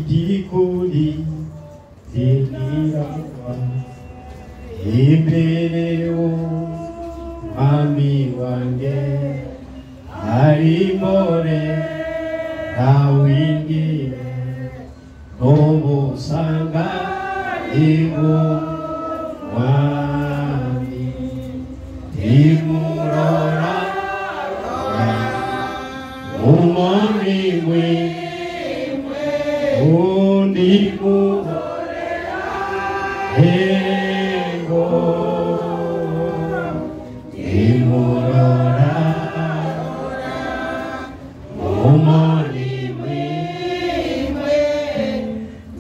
Idikuli Dinirawa Imbere Mami wange Arimore Awingire Nomusanga Ibu Wami Imurora Umoni mwe Undimu Ego Imurora Umoni mwe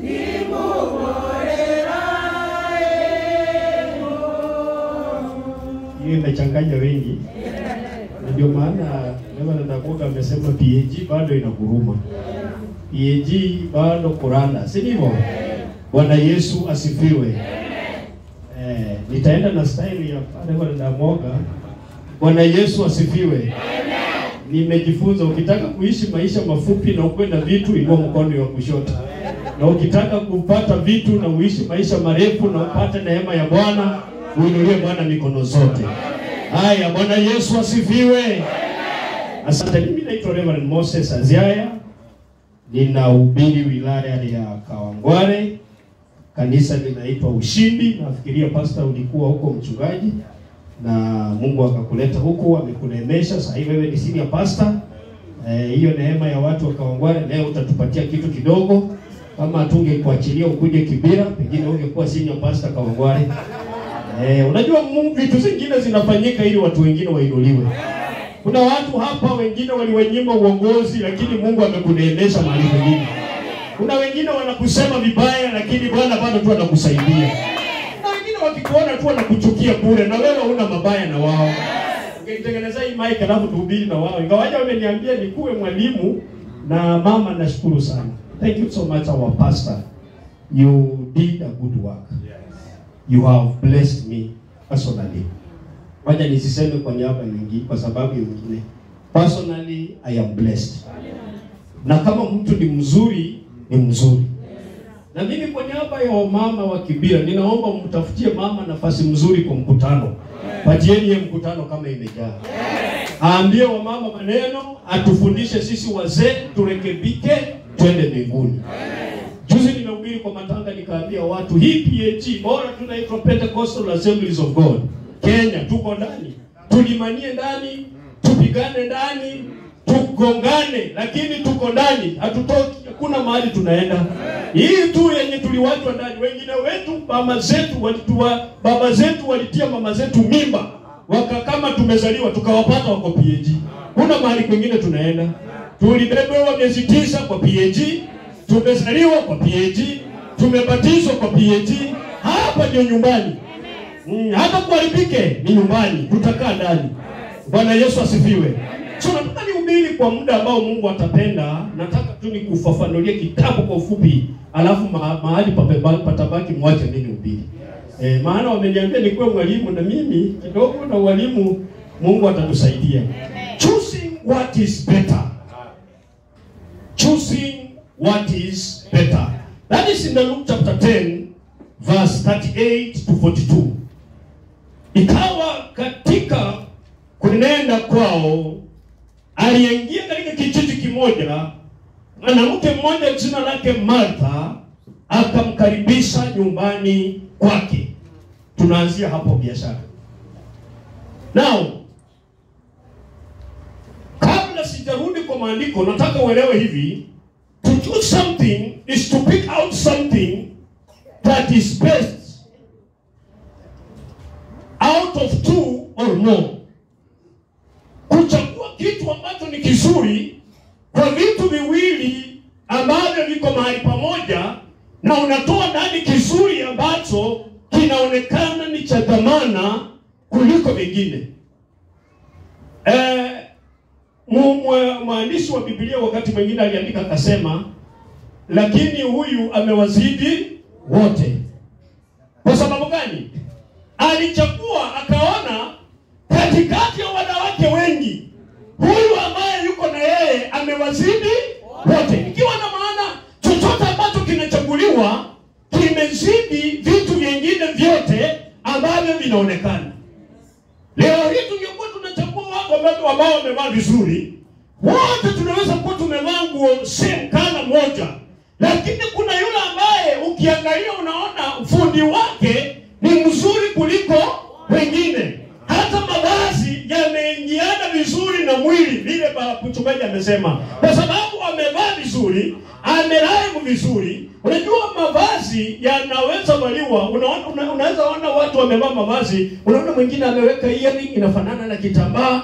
Nimugorera ego. Hiyo inachanganya wengi. Ndio maana Reverend Agoga amesema PAG bado inaguruma. PAG bado kuranda, si ndivyo? Bwana Yesu asifiwe. Nitaenda na style ya Reverend Agoga. Bwana Yesu asifiwe. Nimejifunza ukitaka kuishi maisha mafupi na ukwenda vitu, inua mkono wa kushoto. Na ukitaka kupata vitu na uishi maisha marefu na upate neema ya Bwana, uinulie Bwana mikono zote. Haya, Bwana Yesu asifiwe. Asante. Mimi naitwa Reverend Moses Aziaya. Ninahubiri wilaya ya Kawangware. Kanisa linaitwa Ushindi. Nafikiria pastor ulikuwa huko mchungaji na Mungu akakuleta huku, amekuneemesha. Sasa hivi wewe ni senior pastor. Hiyo neema ya watu wa Kawangware leo utatupatia kitu kidogo. Kama tungekuachilia ukuje Kibera, pengine ungekuwa senior pastor Kawangware. Unajua Mungu, vitu zingine zinafanyika ili watu wengine wainuliwe. Kuna watu hapa wengine waliwanyima uongozi, lakini Mungu amekuneemesha mahali pengine. Kuna wengine wanakusema vibaya, lakini Bwana bado tu anakusaidia. Kuna wengine wakikuona tu wanakuchukia bure, na wewe huna mabaya na wao. Ungenitengeneza hii mic alafu tuhubiri na wao. Ingawaje wameniambia nikuwe mwalimu na mama, nashukuru sana. Thank you so much our pastor. You did a good work. You have blessed me personally. Wacha nisiseme kwa niaba nyingi kwa sababu nyingine. Personally, I am blessed. Na kama mtu ni mzuri, ni mzuri. Na mimi kwa niaba ya mama wa Kibera, ninaomba mtafutie mama nafasi mzuri kwa mkutano. Patieni ye mkutano kama imejaa. Aambie wamama maneno, atufundishe sisi wazee turekebike, twende mbinguni. Juzi nimehubiri kwa matanga nikaambia watu hii PAG bora tunaitwa Pentecostal Assemblies of God. Kenya tuko ndani. Tulimanie ndani, tupigane ndani, tugongane, lakini tuko ndani, hatutoki, hakuna mahali tunaenda. Hii tu yenye tuliwachwa ndani, wengine wetu mama zetu walitua, baba zetu walitia mama zetu mimba. Waka kama tumezaliwa tukawapata wako PAG. Kuna mahali kwingine tunaenda. Tulibebewa miezi 9 kwa PAG, tumezaliwa kwa PAG, tumebatizwa kwa PAG. Hapa ndio nyumbani. Hata kuharibike ni nyumbani, tutakaa ndani. Bwana Yesu asifiwe. So nataka nihubiri kwa muda ambao Mungu atapenda. Nataka tu nikufafanulie kitabu kwa ufupi, alafu mahali patabaki mwache mimi nihubiri. Maana wameniambia nikuwe mwalimu na mimi kidogo na walimu, Mungu atatusaidia. Choosing what is better. Choosing what is better. That is in the Luke chapter 10 verse 38 to 42. Ikawa katika kunenda kwao, aliingia katika kijiji kimoja, mwanamke mmoja jina lake Martha akamkaribisha nyumbani kwake. Tunaanzia hapo biashara. Now, kabla sijarudi kwa maandiko, nataka uelewe hivi: to do something is to pick out something that is best out of two or more. Kuchagua kitu ambacho ni kizuri kwa vitu viwili ambavyo viko mahali pamoja, na unatoa ndani kizuri ambacho kinaonekana ni cha dhamana kuliko vingine. Mwandishi wa Biblia wakati mwingine aliandika akasema, lakini huyu amewazidi wote. Kwa sababu gani? Alichagua akaona katikati ya wanawake wengi, huyu ambaye yuko na yeye amewazidi wote. Ikiwa na maana chochote ambacho kilichochaguliwa kimezidi vitu vingine vyote ambavyo vinaonekana. Leo hii tungekuwa tunachagua watu ambao wamevaa vizuri, wote tunaweza kuwa tumevaa nguo same color moja, lakini kuna yule ambaye ukiangalia unaona ufundi wake ni mzuri kuliko wengine. Hata mavazi yameingiana vizuri na mwili, vile mchungaji amesema, kwa sababu amevaa vizuri, ameraimu vizuri. Unajua mavazi yanaweza valiwa, unaweza ona watu wamevaa mavazi, unaona mwingine ameweka earring inafanana na kitambaa,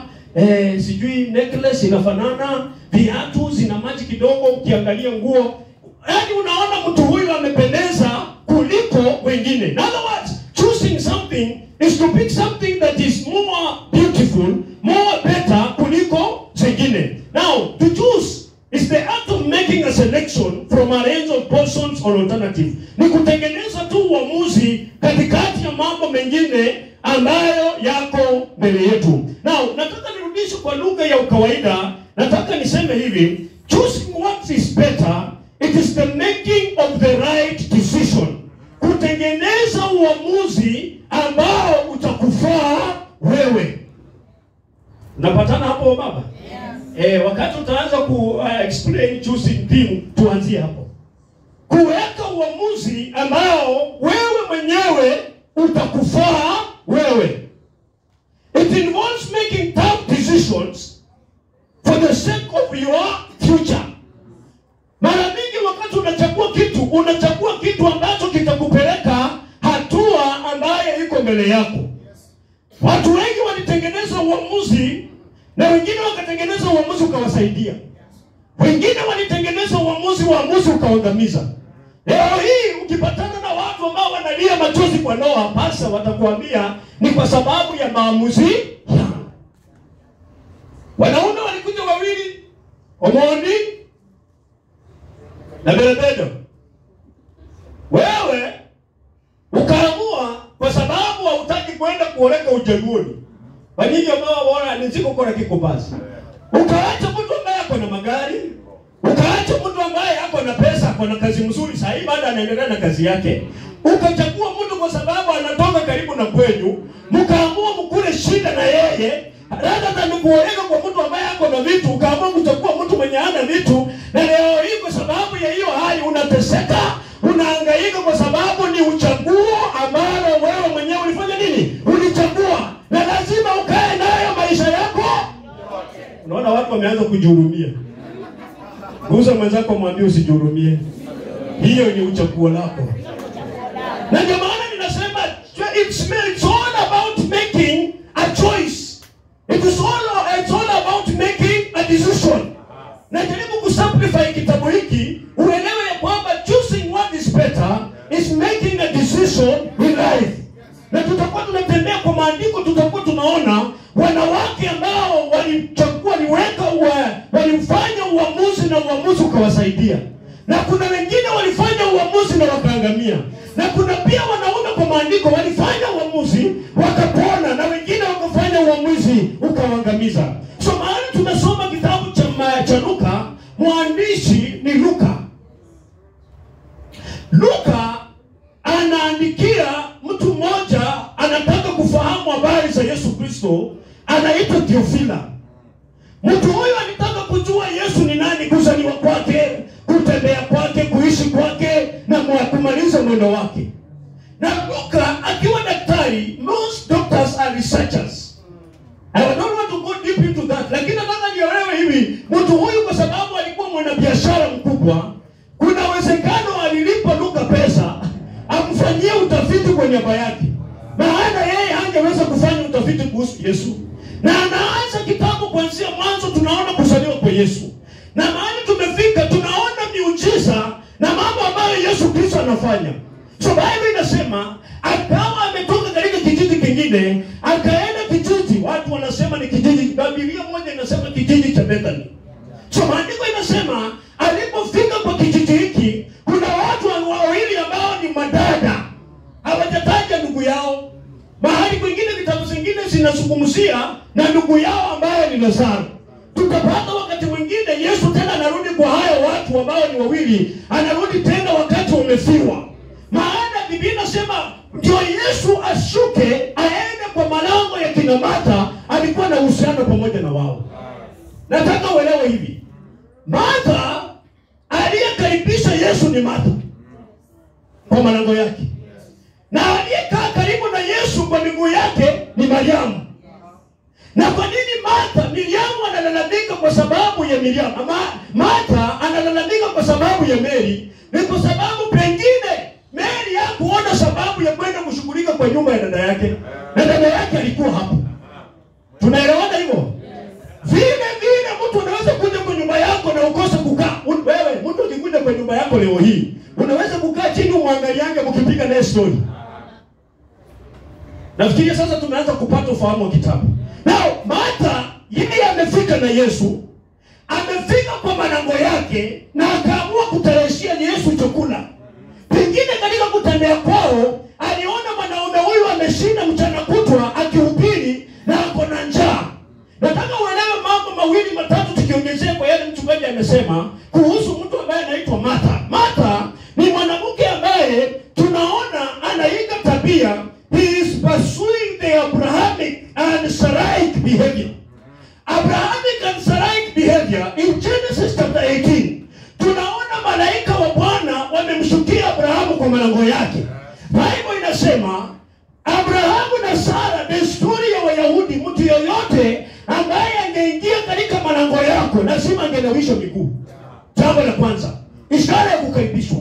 sijui necklace inafanana, viatu zina maji kidogo, ukiangalia nguo, yaani unaona mtu huyu amependeza kuliko wengine. In other words, choosing something is to pick something that is more beautiful, more better kuliko zingine. Now, to choose is the act of making a selection from a range of persons or alternative. Ni kutengeneza tu uamuzi katikati ya mambo mengine ambayo yako mbele yetu. Now, nataka nirudishe kwa lugha ya ukawaida. Nataka niseme hivi, choosing what is better, it is the making of the right decision. Kutengeneza uamuzi ambao utakufaa wewe. Unapatana hapo baba? Yes. Wakati utaanza ku explain choosing theme, tuanzie hapo. Kuweka uamuzi ambao wewe mwenyewe utakufaa wewe. It involves making tough decisions for the sake of your future. Mara mingi wakati unachagua kitu ambacho kitakupeleka hatua ambayo iko mbele yako. Watu wengi walitengeneza uamuzi na wengine wakatengeneza uamuzi ukawasaidia. Wengine walitengeneza uamuzi ukaangamiza. Leo hii ukipatana na watu ambao wanalia machozi kwa ndoa, pasa watakuambia ni kwa sababu ya maamuzi yao. Wanaume walikuja wawili, Omondi na Berebedo. Wewe ukaamua kwa sababu hautaki kwenda kuoleka ujaluoni. Wanyinyi ambao waona niziko kora kikubasi. Ukaacha mtu ambaye ako na magari, ukaacha mtu ambaye ako na pesa, ako na kazi mzuri, sasa hivi bado anaendelea na kazi yake. Ukachagua mtu kwa sababu anatoka karibu na kwenyu, mkaamua mkule shida na yeye. Rather than kuoleka kwa mtu ambaye ako na vitu, ukaamua kuchagua mtu mwenye hana vitu, na leo hii kwa sababu ya hiyo hali unateseka, unahangaika kwa sababu ni uchaguo ambalo wewe mwenyewe ulifanya nini? Ulichagua. Na lazima ukae nayo maisha yako. Unaona watu wameanza kujihurumia. Gusa mwenzako mwambie usijihurumie. Hiyo ni uchaguo lako. Na ndio maana ninasema it's all about making a choice. It's all about making a decision. Najaribu kusimplify kitabu hiki uelewe ya kwamba choosing what is better is making a decision in life. Na tutakuwa tunatembea kwa maandiko, tutakuwa tunaona wanawake ambao walichagua, walifanya uamuzi na uamuzi ukawasaidia. Na kuna wengine walifanya uamuzi na wakaangamia. Na kuna pia wanaume kwa maandiko walifanya uamuzi wakapona, na wengine wakafanya uamuzi ukawaangamiza. So mahali tumesoma kitabu cha Luka, mwandishi ni Luka. Luka anaandikia mtu mmoja anataka kufahamu habari za Yesu Kristo, anaitwa Theophila. Mtu huyu alitaka kujua Yesu ni nani, kuzaliwa kwake, kutembea kwake, kuishi kwake na kumaliza mwendo wake. Na Luka akiwa daktari, most doctors are researchers. I don't want to go deep into that, lakini nataka nielewe hivi, mtu huyu kwa sababu alikuwa mwanabiashara mkubwa, kuna uwezekano alilipa Luka pesa amfanyie utafiti kwa niaba yake. Maana yeye hangeweza kufanya utafiti kuhusu Yesu. Na anaanza kitabu kuanzia mwanzo, tunaona kuzaliwa kwa Yesu. Na mahali tumefika tunaona miujiza na mambo ambayo Yesu Kristo anafanya. So Bible inasema akawa ametoka katika kijiji kingine, akaenda kijiji, watu wanasema ni kijiji, Biblia moja inasema kijiji cha Bethany. So maandiko inasema alipofika kwa kijiji hiki, kuna watu wawili ambao ni madada. Hawajataja ndugu yao. Mahali kwingine vitabu zingine zinazungumzia na ndugu yao ambaye ni Lazaro. Tutapata wakati wakati mwingine Yesu tena anarudi kwa hayo watu ambao ni wawili, anarudi tena wakati wamefiwa. Maana Biblia inasema ndio Yesu ashuke aende kwa malango ya kina Martha, alikuwa na uhusiano pamoja na wao. Nataka uelewe hivi. Martha aliyekaribisha Yesu ni Martha kwa malango yake. Na aliyekaa karibu na Yesu kwa miguu yake ni Mariamu. Na kwa nini Martha, Miriamu analalamika kwa sababu ya Miriamu? Martha analalamika kwa sababu ya Mary, ni kwa sababu pengine Mary hakuona sababu ya kwenda kushughulika kwa nyumba ya dada yake. Na dada yake alikuwa hapo. Tunaelewana hivyo? Vile vile mtu anaweza kuja kwa nyumba yako na ukose kukaa. Wewe mtu ukikuja kwa nyumba yako leo hii, unaweza kukaa chini umwangaliange mkipiga naye story. Nafikiri sasa tumeanza kupata ufahamu wa kitabu. Now, Martha yeye amefika na Yesu, amefika kwa malango yake na akaamua kutareshia Yesu chakula. Pengine katika kutembea kwao aliona mwanaume huyu ameshinda mchana kutwa akihubiri na ako na njaa. Nataka uelewe mambo mawili matatu tukiongezea kwa yale mchungaji amesema kuhusu mtu ambaye anaitwa Martha. Martha ni mwanamke ambaye tunaona anaiga tabia. He is pursuing the Abrahamic and Saraic behavior. Abrahamic and Saraic behavior in Genesis chapter 18. Tunaona malaika wa Bwana wamemshukia Abrahamu kwa malango yake. Bible inasema Abrahamu na Sara, desturi ya Wayahudi, mtu yoyote ambaye angeingia katika malango yako lazima angenawishwa miguu. Jambo la kwanza, ishara ya kukaribishwa.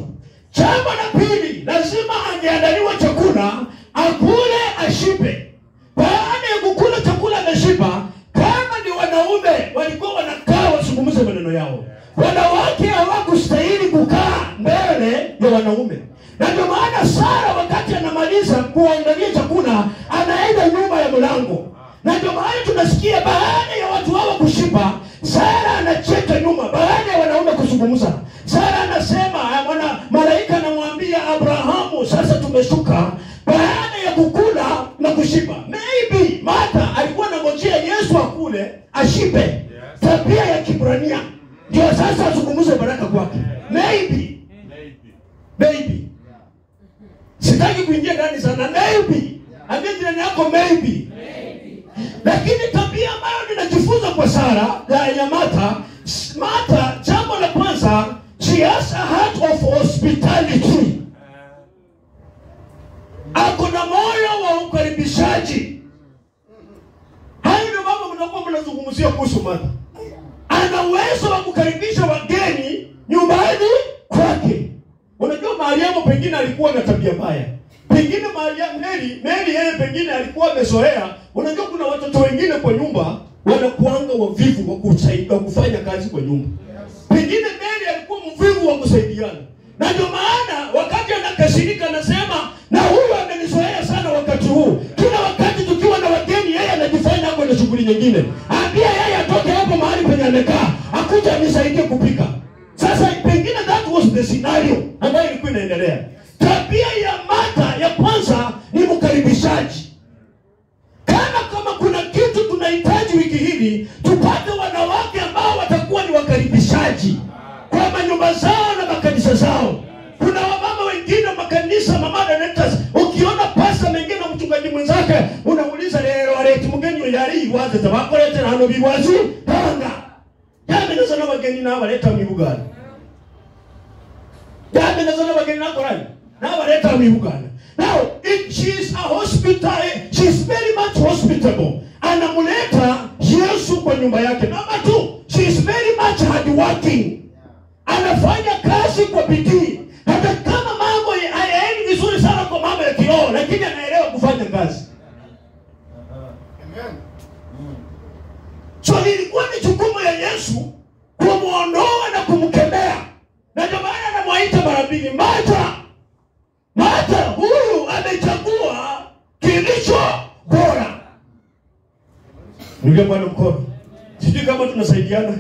Jambo la pili, lazima angeandaliwa chakula akule ashibe. Baada ya kukula chakula ameshiba, kama ni wanaume walikuwa wanakaa wazungumze maneno yao. Wanawake hawakustahili kukaa mbele ya wanaume. Na ndio maana Sara wakati anamaliza kuandalia chakula anaenda nyuma ya mlango. Na ndio maana tunasikia baada ya watu hawa kushiba, Sara anacheka nyuma baada ya wanaume kuzungumza. Sara anasema, malaika anamwambia Abrahamu, sasa tumeshuka baada ya kukula na kushiba. Maybe Martha alikuwa anangojea Yesu akule ashibe. Tabia ya Kibrania. Ndio sasa azungumze baraka kwake. Maybe. Maybe. Sitaki kuingia ndani sana. Maybe. Ambia jirani yako maybe. Lakini tabia ambayo ninajifunza kwa Sara ya Martha, Martha jambo la kwanza, she has a heart of hospitality. Ako na moyo wa ukaribishaji. Hayo ndio mambo mnakuwa mnazungumzia kuhusu Martha. Ana uwezo wa kukaribisha wageni nyumbani kwake. Unajua Mariamu pengine alikuwa na tabia mbaya. Pengine Mary yeye pengine alikuwa amezoea. Unajua kuna watoto wengine kwa nyumba wanakuanga wavivu wa kusaidia kufanya kazi kwa nyumba. Pengine Mary alikuwa mvivu wa kusaidiana. Na ndio maana wakati anakasirika anasema, na huyu amenizoea sana wakati huu. Kila wakati tukiwa na wageni yeye anajifanya hapo na shughuli nyingine. Ambia yeye atoke hapo mahali penye amekaa, akuja anisaidie kupika. Sasa pengine that was the scenario ambayo ilikuwa inaendelea. Tabia ya Martha ya kwanza ni mkaribishaji. Kama kuna kitu tunahitaji wiki hili, tupate wanawake ambao watakuwa ni wakaribishaji kwa manyumba zao na makanisa zao. Kuna wamama wengine makanisa, mama directors, ukiona pasta mengine na mchungaji mwenzake unauliza leo areti mgeni yari iwaze tabakolete hano biwazi panga. Yameneza na wageni na waleta mibugana. Yameneza na wageni na Korani. Na waleta mibugana. Now, she is a hospital, she is very much hospitable. Anamuleta Yesu kwa nyumba yake. Number 2, she is very much hardworking. Anafanya kazi kwa bidii. Hata kama mambo hayaendi vizuri sana kwa mambo ya kiroho, lakini anaelewa kufanya kazi. Amen. So ilikuwa ni jukumu ya Yesu kumuondoa na kumkemea. Na ndio maana anamwaita mara mbili, Martha. Martha huyu amechagua kilicho bora. Niunge Bwana mkono. Sijui kama tunasaidiana.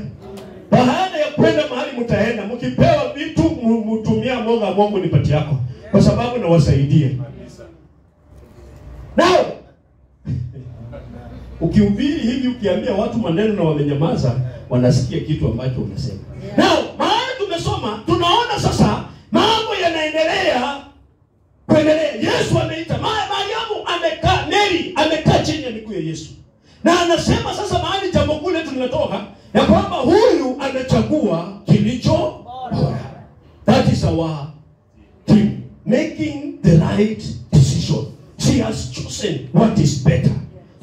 Baada ya kwenda mahali mtaenda, mkipewa vitu mtumia moga Mungu nipatie yako, kwa sababu nawasaidia. Now, Ukihubiri hivi ukiambia watu maneno na wamenyamaza, wanasikia kitu ambacho unasema. Now, maana tumesoma, tunaona sasa mambo yanaendelea kuendelea. Yesu ameita Mariamu, amekaa, Mary amekaa chini ya miguu ya Yesu. Na anasema sasa mahali jambo kule tunatoka ya kwamba huyu anachagua kilicho bora. That is our team, making the right decision. She has chosen what is better.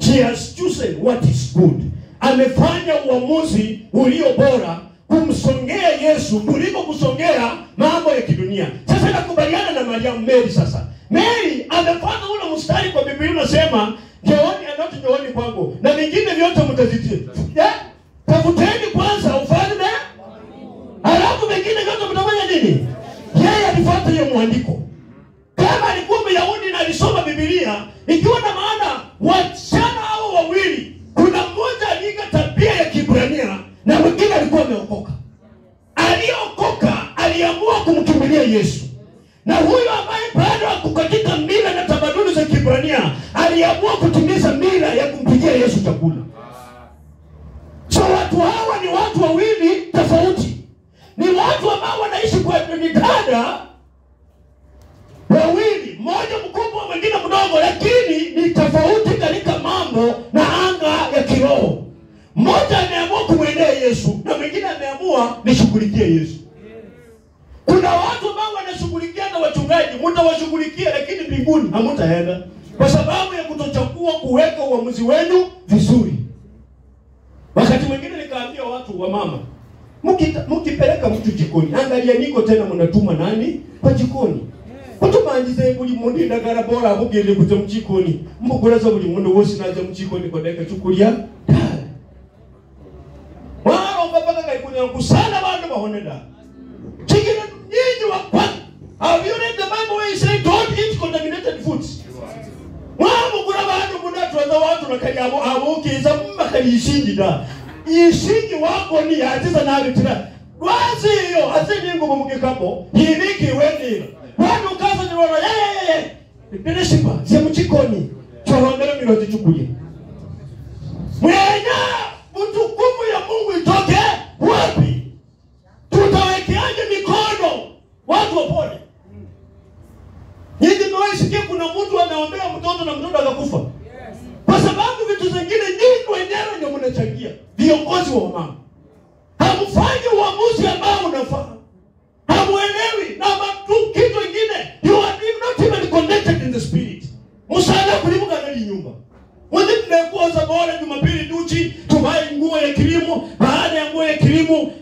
She has chosen what is good. Amefanya uamuzi ulio bora kumsongea Yesu kuliko kusongea mambo ya kidunia. Sasa nakubaliana na Mariamu, Mary sasa. Mary amefuata ule mstari kwa Biblia unasema, njooni anoti njooni kwangu na vingine vyote mtazitia. Tafuteni kwanza ufalme, halafu vingine vyote mtafanya nini? Yeye alifuata hiyo mwandiko. Kama alikuwa Myahudi na alisoma Biblia, ikiwa na maana wasichana hao wawili, kuna mmoja aliiga tabia ya Kiebrania na mwingine alikuwa ameokoka. Aliokoka aliamua kumkimbilia Yesu. Na huyo ambaye bado hakukatika mila na tamaduni za Kiebrania aliamua kutimiza mila ya kumpigia Yesu chakula. So watu hawa ni watu wawili tofauti. Ni watu ambao wanaishi kwa dada wawili, mmoja mkubwa mwingine mdogo, lakini ni tofauti katika mambo na anga ya kiroho. Mmoja ameamua kumwendea Yesu na mwingine ameamua nishughulikie Yesu. Kuna watu ambao wanashughulikia na wachungaji, mtawashughulikia lakini mbinguni hamtaenda kwa sababu ya kutochagua kuweka uamuzi wenu vizuri. Wakati mwingine nikaambia watu wa mama, mkipeleka mtu jikoni, angalia niko tena mnatuma nani kwa jikoni. Kutumanjize buli mundu ndagara bora mugende kuja mjikoni. Mbuguraza buli mundu wose naje mjikoni kwa dakika chukulia. Wao mpaka kaikunya kusana bandu bahoneda. Chikine nyinyi wa kwanza. Have you read the Bible where it say don't eat contaminated foods? Wao mugura bandu munatwaza watu nakali abukiza mmakali da. Ishingi wako ni aziza nabi tena. Lwazi hiyo azini ngumu mukikapo. Hiriki wendi. Watu kaza ni wana yeye. Bilishipa semuchikoni. Chorondele miloti chukulie. Mwenya utukufu ya Mungu itoke wapi? Tutawekeaje mikono watu wapone? Nyinyi mmewahi kuna mtu anaombea mtoto na mtoto akakufa? Yes. Kwa sababu vitu zingine nyinyi wenyewe ndio mnachangia. Viongozi wa mama, hamfanyi uamuzi ambao unafaa. Hamuelewi na mtu kitu kingine. You are not even connected in the spirit. Msala kulimuka ndani nyumba. Mwende mmekuwa za bora Jumapili duchi tuvae nguo ya kilimo, baada ya nguo ya kilimo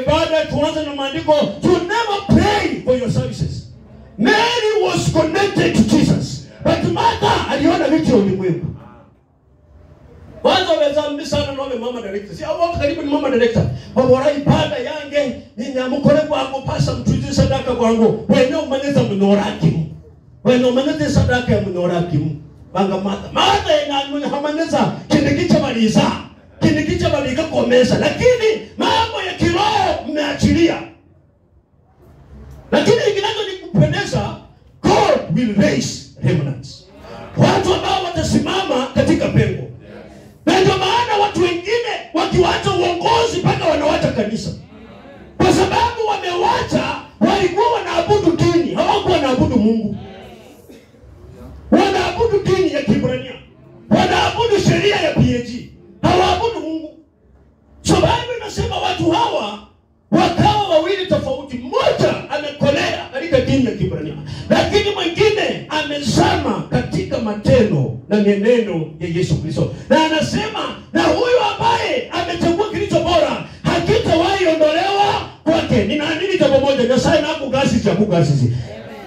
baada tuanze na maandiko. You never pray for your services. Mary was connected to Jesus, but Martha aliona vitu ya ulimwengu. Kwanza wezambi sana nome mama director. Si hapo karibu ni mama director. Wabora ibada yange ninyamukole kwangu pasa mtuzi sadaka kwangu. Wene umaneza mnorakimu. Wene umaneza sadaka ya mnorakimu. Banga Martha. Martha ina hamaneza kindikicha maliza. Kindikicha malika komesa. Lakini mambo ya kiroho mmeachilia. Lakini kinachonikupendeza, God will raise remnants. Watu ambao watasimama katika pengo. Na ndio maana watu wengine wakiwacha uongozi mpaka wanawacha kanisa. Kwa sababu wamewacha, walikuwa wanaabudu dini, hawakuwa wanaabudu Mungu. Wanaabudu dini ya Kiebrania. Wanaabudu sheria ya PAG. Hawaabudu Mungu. So Bible inasema watu hawa wakawa wawili tofauti. Mmoja amekolea katika dini ya Kiebrania, lakini mwingine amezama katika matendo na mienendo ya Yesu Kristo. Na anasema na huyu ambaye amechagua kilicho bora hakitawahi ondolewa kwake. Ninaamini jambo moja, Nyasaye nakugasi cha kugasi.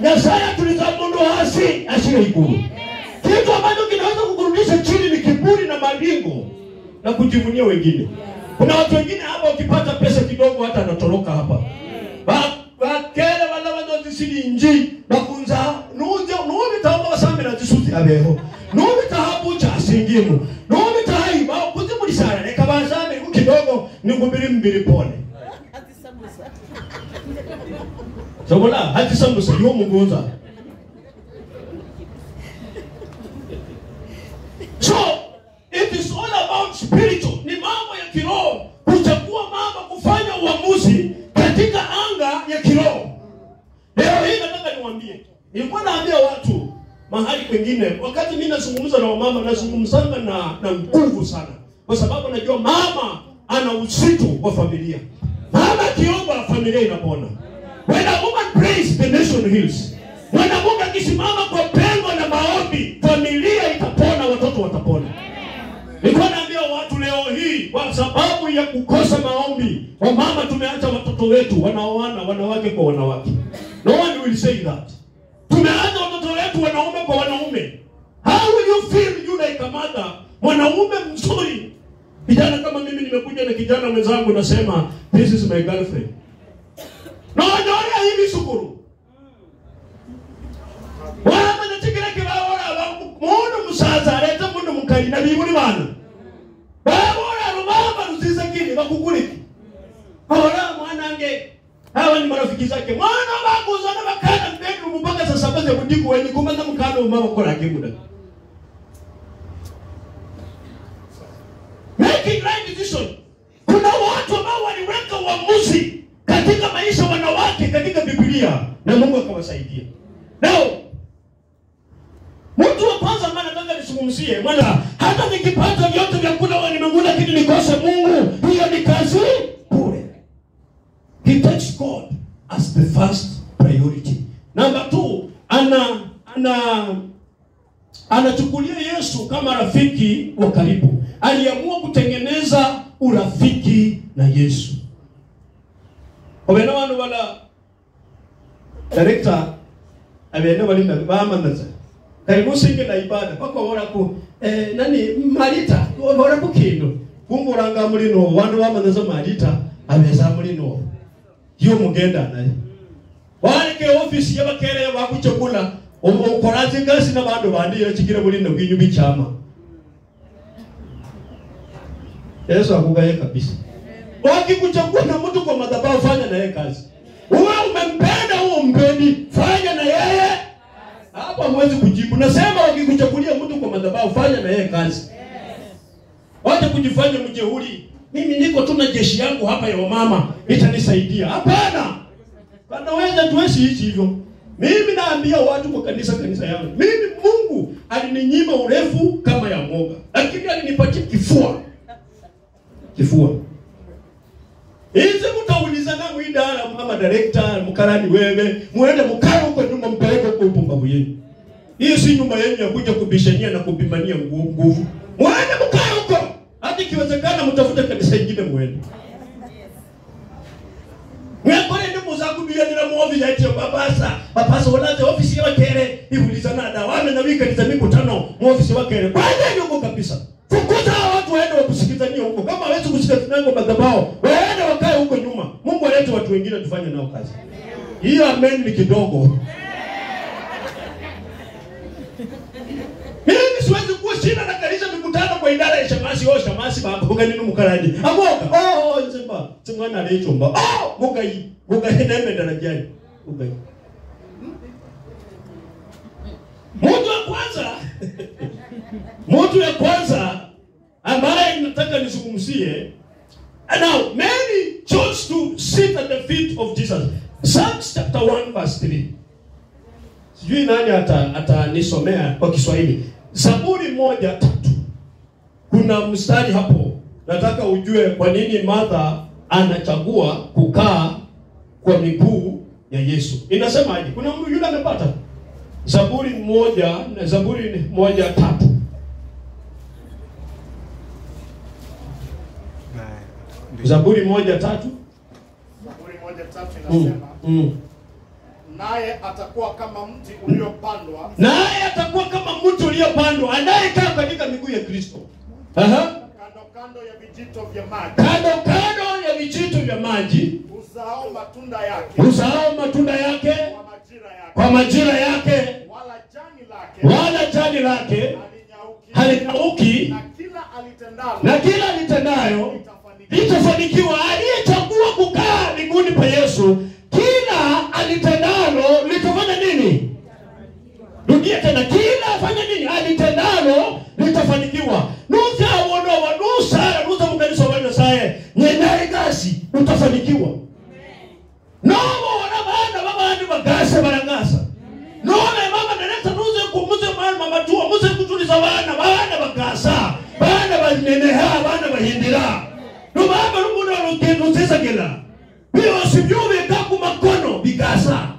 Nyasaye atuliza mundu hasi ashire ikulu. Kitu ambacho kinaweza kukurudisha chini ni kiburi na malingo na kujivunia wengine. Kuna watu wengine hapa ukipata pesa kidogo hata anatoroka hapa. Bakele wala wanozisili nji bakunza nuje nubita basamira zisuti abeho. Nubita habucha asingimu. Nubita hai ba kuzi sana reka basame kidogo nikumbiri mbiri pole. Sobola hati sambusa yo mugunza. So it is all about mahali kwingine. Wakati mimi nazungumza na wamama, nazungumzanga na nguvu sana, kwa sababu najua mama ana uzito wa familia. Mama akiomba familia inapona. When a woman prays, the nation heals. Mwanamke akisimama kwa pengo na maombi, familia itapona, watoto watapona. Nilikuwa naambia watu leo hii, kwa sababu ya kukosa maombi, wamama tumeacha watoto wetu wanaoana wanawake kwa wanawake. No one will say that. Tumeacha watoto wetu wanaume kwa wanaume. How will you feel you like a mother? Mwanaume mzuri. Kijana kama mimi nimekuja na kijana mwenzangu nasema this is my girlfriend. No nyoria hivi sukuru. Wama natikira kibawora mundu musaza aleta mundu mukali na bibuli bana. Babora rubamba ruziza kini bakukuliki. Hawala mwanange hawa ni marafiki zake. Mwana bakuzana bakana mbedroom mpaka saa 7 za budiku wenye kumanda mkano mama kola kimuda. Making right decision. Kuna watu ambao waliweka uamuzi katika maisha wanawake katika Biblia na Mungu akawasaidia. Now, mtu wa kwanza ambaye nataka nizungumzie, mwana hata nikipata vyote vya kula wa nimekula lakini nikose Mungu, hiyo ni kazi bure. He takes God as the first priority. Number 2, anachukulia Yesu kama rafiki wa karibu. Aliamua kutengeneza urafiki na Yesu. Obena wanu wala director abene wali na bamanaza. Karibu singe na ibada pako wora ku nani Marita wora ku kindo. Kunguranga mulino wandu bamanaza Marita abeza mulino. Hiyo mugenda naye. Walike office yabakere bakuchekula okorazi ngasi na bandu bandi yachikira mulino kwinyu bichama. Yesu akugaye kabisa. Wakikuchagua na mtu kwa madhabahu, fanya na yeye kazi. Uwe umempenda au umpendi, fanya na yeye. Hapa mwezi kujibu. Nasema wakikuchagulia mtu kwa madhabahu, fanya na yeye kazi. Wacha kujifanya mjeuri. Mimi niko tu na jeshi yangu hapa ya wamama, itanisaidia. Hapana. Kanaweza tuishi hichi hivyo. Mimi naambia watu kwa kanisa yangu. Mimi Mungu alininyima urefu kama ya mwoga, lakini alinipatia kifua. Kifua. Hizi mtaulizana mwidara mama director mkarani wewe, muende mkaro huko nyuma mpeleke huko upumbavu yenu. Hii si nyumba yenu ya kuja kubishania na kupimania nguvu. Muende mkaro huko. Hata ikiwezekana mtafute kanisa lingine muende. Mwekore ndi muzakubiya nira mu office ati babasa, babasa walaze office ya kere ibulizana da wame na wika kanisa mikutano mu office wa kere. Kwanza huko kabisa. Fukuza watu waende wakusikizania huko. Kama hawezi kusikizana kwa madhabahu, waende wakae huko nyuma. Mungu alete watu wengine tufanye nao kazi. Hiyo amen ni kidogo. Mimi siwezi kuwa sina na kanisa mikutano kwa idara ya shamasi, oh shamasi baba kwa nini mkaraji? Amoka. Oh nzimba. Simwana alechomba. Oh mugai. Mugai neme darajani. Mugai. Mtu wa kwanza. Mtu wa kwanza ambaye nataka nizungumzie. And now Mary chose to sit at the feet of Jesus. Psalms chapter 1 verse 3. Sijui nani atanisomea kwa Kiswahili. Zaburi 1:3. Kuna mstari hapo. Nataka ujue kwa nini Martha anachagua kukaa kwa miguu ya Yesu. Inasemaje? Kuna mtu yule amepata? Zaburi 1:3. Zaburi 1:3. Zaburi 1:3 inasema, naye atakuwa kama mti uliopandwa. Naye atakuwa kama mti uliopandwa, anayekaa katika miguu ya Kristo. Aha. Kando kando ya vijito vya maji. Kando kando ya vijito vya maji. Uzao matunda yake. Uzao matunda yake. Kwa majira yake. Kwa majira yake. Wala jani lake. Wala jani lake halinyauki. Na kila alitendalo. Na kila alitendayo litafanikiwa. Aliyechagua kukaa miguuni pa Yesu, kila alitendalo litafanya nini? Rudia tena, kila afanya nini? Alitendalo litafanikiwa. Nusa wono wa nusa nusa mkanisa wa Nyasaye, nyenye gasi utafanikiwa. Nobo wana bana baba ndi bagasa barangasa. None mama naleta nuze kumuze Bakuleza bana bana bakasa bana baneneha bana bahindira lubaba lumuna lutezagela byose ku makono bikasa.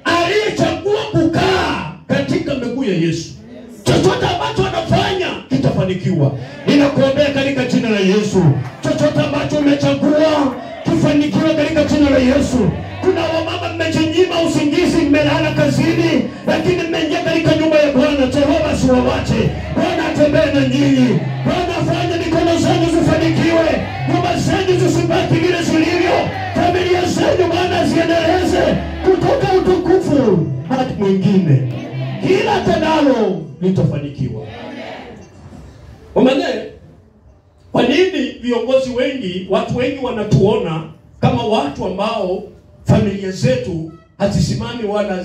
Aliyechagua kukaa katika miguu ya Yesu, chochote ambacho anafanya kitafanikiwa. Ninakuombea katika jina la Yesu, chochote ambacho umechagua kifanikiwe katika jina la Yesu. Kuna wamama mmejinyima usingizi, mmelala kazini, lakini mmeingia katika nyumba ya Bwana. Jehova asiwawache. Bwana atembee na nyinyi. Bwana afanye mikono zenu zifanikiwe, nyumba zenu zisibaki vile zilivyo, familia zenu Bwana ziendeleze kutoka utukufu hadi mwingine. Kila tendalo litafanikiwa. Omanye, kwa nini viongozi wengi, watu wengi wanatuona kama watu ambao familia zetu hazisimami wala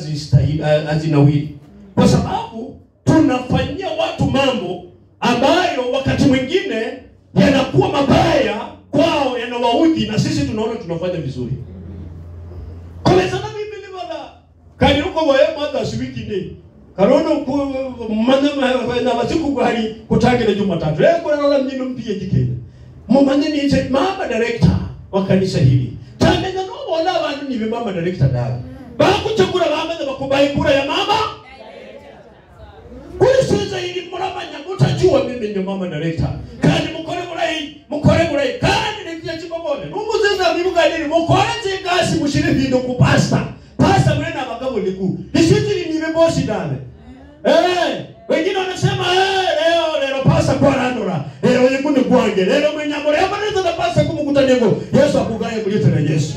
hazinawiri? Kwa sababu tunafanyia watu mambo ambayo wakati mwingine yanakuwa mabaya kwao, yanawaudhi, na sisi tunaona tunafanya vizuri. Koleza na mimi ni wala kaliruko wae mother wiki ni karono mana na basiku kwali kutangire Jumatatu leo kwa mjino mpige jikene mumanye ni nje mama director wa kanisa hili tamenya no bona abantu ni mama director dawe bakuchagura bamaze bakubaye kura ya mama kuliseza ili muramanya mutajua mimi ndio mama director kandi mukore murayi kandi nivya chibabone numuzeza bibuganire mukore zingasi mushire bindo ku pastor pastor mwe na bagabo niku isitiri ni bosi dawe. Wengine wanasema leo pasa kwa randora leo yekuni kwange leo mwenyamore amaneza na pasa kumukutanego Yesu akugaye kuleta na Yesu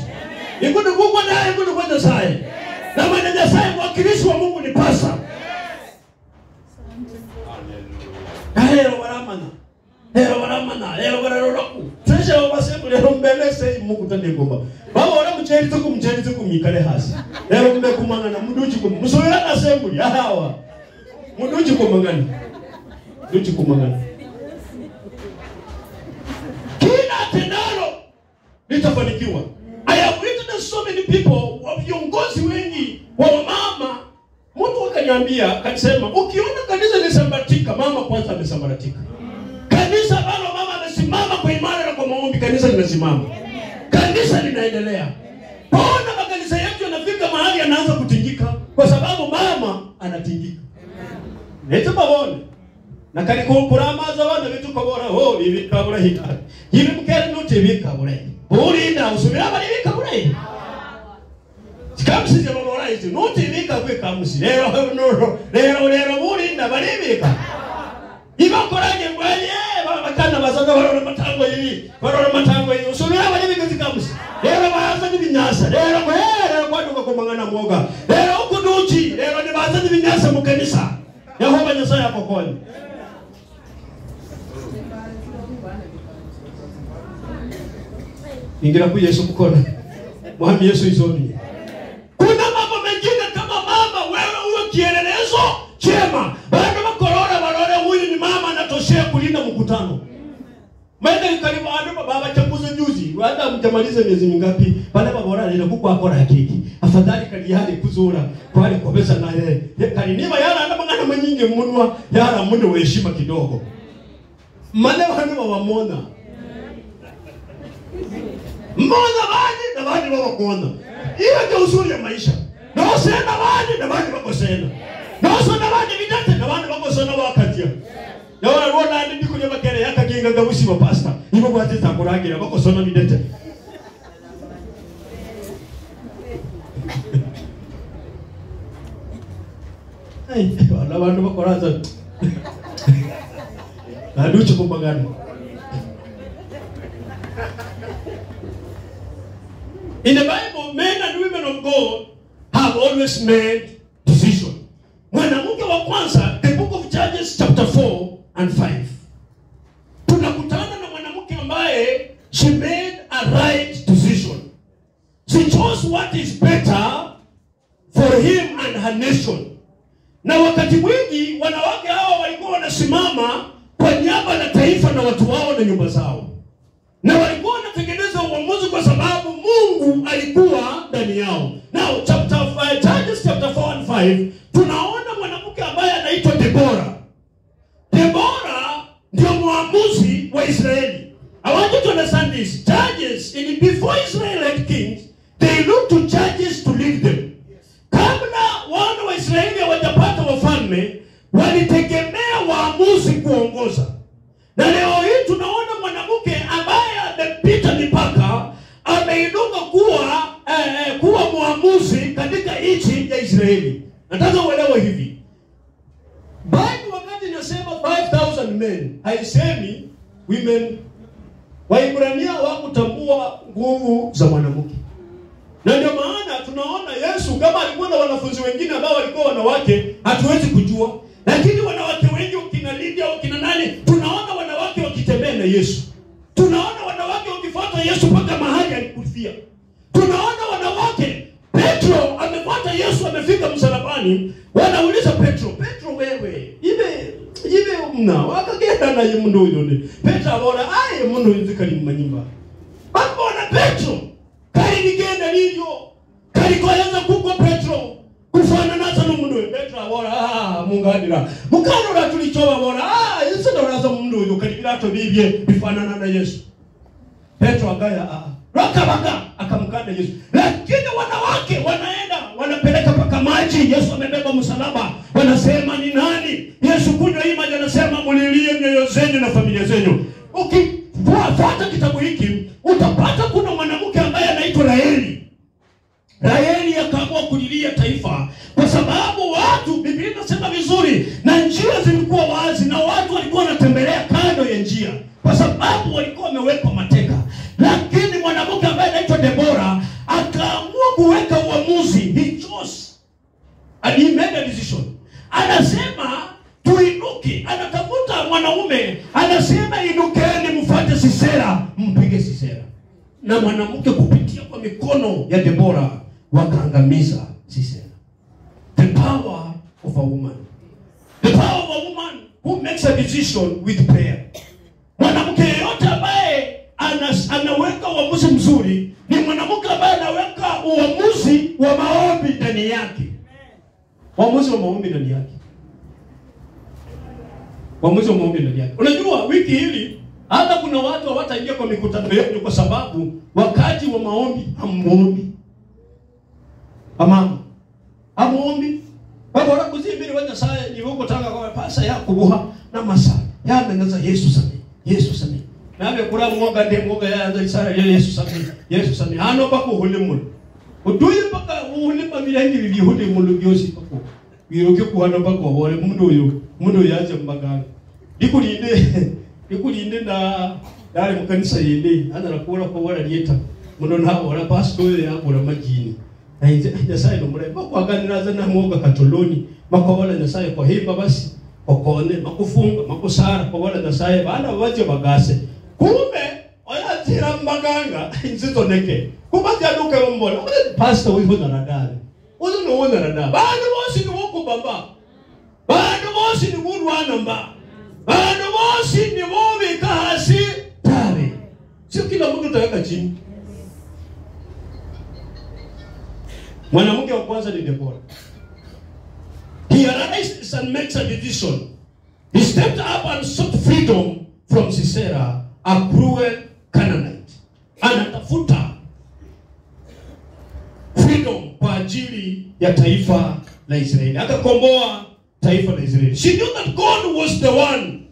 ikuni kugwa naye ikuni kwa Nyasaye na mwenye Nyasaye mwakilishi wa Mungu ni pasa. Leo waramana leo waramana leo wararoroku tresha wabasemu leo mbelese mukutanego baba ora mcheri tukumikale hasi leo mbekumana na muduchi kumusoera na sembuli hawa muduchi kumangana. Kila tendalo litafanikiwa. I have written so many people, wa viongozi wengi wa mama. Mtu akaniambia akasema, ukiona kanisa lisambaratika, mama kwanza amesambaratika. Kanisa bado mama amesimama kwa imani na kwa maombi, kanisa linasimama. Kanisa linaendelea. Mbona makanisa yetu yanafika mahali yanaanza kutingika? Kwa sababu mama anatingika. Nete babone. Na kali kuramaza bana bitu kobora ho ibikabura hita. Ibi mukere nuti ibikabura. Burinda usubira bali ibikabura. Sikamsi je babora izi nuti ibikabwe kamusi. Lero lero burinda bali ibika. Ibakoranye ngwaye bakana bazaga barora matango yibi. Barora matango yibi usubira bali ibika zikamusi. Lero baza nibinyasa. Lero lero kwaduka komangana mwoga. Lero ukuduchi lero ni baza nibinyasa mu kanisa. Yehova Nyasaye akokonye. Ingira ku Yesu mkono. Mwami Yesu izoni. Kuna mambo mengine kama mama wewe uwe kielelezo chema. Bado makorora barore huyu ni mama anatoshea kulinda mkutano. Maana karibu ando baba chakuze juzi, hata mtamaliza miezi mingapi, bale babora ile kuko akora hakiki. Afadhali kali yale kuzura kwa hali kobesa na yeye. Kali niba yala anda mangana manyingi munwa, yala mundu heshima kidogo. Mane wanu wamona. Mbona bani na bani wako. Hiyo ndio uzuri ya maisha. Na usena bani na bani wako sena. Na usena bani vidate na bani wako sena wakatia. Na wala wala ndiko nyabakere yakaginga gabusi wa pastor. Ibo gwateza kuragira bako sona midete. Ai, wala bantu bakoraza. Naduchi kumbagana. In the Bible, men and women of God have always made decision. Mwanamke wa kwanza, the book of Judges chapter 4 and 5. Tunakutana na mwanamke ambaye she made a right decision. She chose what is better for him and her nation. Na wakati mwingi wanawake hawa walikuwa wanasimama kwa niaba la taifa na watu wao na nyumba zao. Na walikuwa wanatengeneza uamuzi kwa sababu Mungu alikuwa ndani yao. Now chapter 5, Judges chapter 4 and 5, tunaona mwanamke ambaye anaitwa Deborah. Debora ndio muamuzi wa Israeli. I want you to understand this. Judges, in before Israel had kings, they looked to judges to lead them. Kabla wana wa Israeli hawajapata wafalme, walitegemea waamuzi kuongoza. Na leo hii tunaona mwanamke ambaye amepita mipaka, ameinuka kuwa muamuzi katika nchi ya Israeli. Nataka uelewe hivi. Bible wakati inasema 5,000 men, haisemi women. Waibrania hawakutambua nguvu za mwanamke. Na ndio maana tunaona Yesu kama alikuwa na wanafunzi wengine ambao walikuwa wanawake, hatuwezi kujua. Lakini wanawake wengi wakina Lydia, wakina nani, tunaona wanawake wakitembea na Yesu. Tunaona wanawake wakifuata Yesu mpaka mahali alikufia. Tunaona wanawake, Petro amefuata Yesu, amefika msalabani, wanauliza Petro, Petro wewe, ibe mna wakagenda na mundu uyu. Petro abona aye mundu inzikali manyimba. Babona Petro kali nigenda nivyo. Kali koyanza kuko Petro kufana nasa no mundu. Petro abona mungadira. Mukanora tulichoba abona Yesu ndoraza mundu uyu kali birato bibye bifanana na Yesu. Petro agaya rakabaga akamkana Yesu. Lakini wanawake wanaenda wanapeleka paka maji. Yesu amebeba msalaba. Wanasema ni nani? Yesu kunywa hii maji, anasema mulilie mioyo zenu na familia zenu. Ukifuata kitabu hiki utapata kuna mwanamke ambaye anaitwa Raheli. Raheli akaamua kulilia taifa kwa sababu watu, Biblia inasema vizuri, na njia zilikuwa wazi na watu walikuwa wanatembelea kando ya njia kwa sababu walikuwa wamewekwa mateka. Lakini mwanamke ambaye anaitwa Debora akaamua kuweka uamuzi. He chose and he made a decision. Anasema tuinuke. Anatafuta mwanaume, anasema inukeni mfuate Sisera, mpige Sisera. Na mwanamke kupitia kwa mikono ya Debora wakaangamiza Sisera. The power of a woman. The power of a woman who makes a decision with prayer. Mwanamke yeyote ambaye anaweka uamuzi mzuri ni mwanamke ambaye anaweka uamuzi wa maombi ndani yake. Uamuzi wa maombi ndani yake. Uamuzi wa maombi ndani yake. Unajua wiki hili hata kuna watu hawataingia kwa mikutano yetu kwa sababu wakati wa maombi hamuombi. Amama. Hamuombi. Baba kuzimbiri wa Nyasaye ni huko tanga kwa pasa ya kubuha na masa. Yameneza Yesu sami. Yesu sami. Nabe kura mwoga ndiye mwoga ya isara Yesu sami. Yesu sami. Hano pako hulimul. Uduye paka hulima milengi bihuli mulu byosi pako. Wiroke kuhano pako hore mundu uyu. Mundu yaje mbagana. Dikulinde na dale mukanisa yende ana nakura ko wala lieta muno na wala pastor ya bora majini. Na inje Nyasaye nomure makwaganiraza na mwoga katoloni makobola Nyasaye kwa himba basi okone makufunga makusara kobola Nyasaye bana baje bagase. Kumbe oyatira mbaganga inzitoneke. Kubaje aduke mbona pastor uyu na dale. Uyu no wona na dale. Bana bosi ni wokubamba. Bana bosi ni wurwana mba. Bana bosi ni wobika hasi tare. Sio kila mtu utaweka chini. Mwanamke wa kwanza ni Debora. He arises and makes a decision. He stepped up and sought freedom from Sisera, a cruel Canaanite. Anatafuta freedom kwa ajili ya taifa la Israeli. Akakomboa taifa la Israeli. She knew that God was the one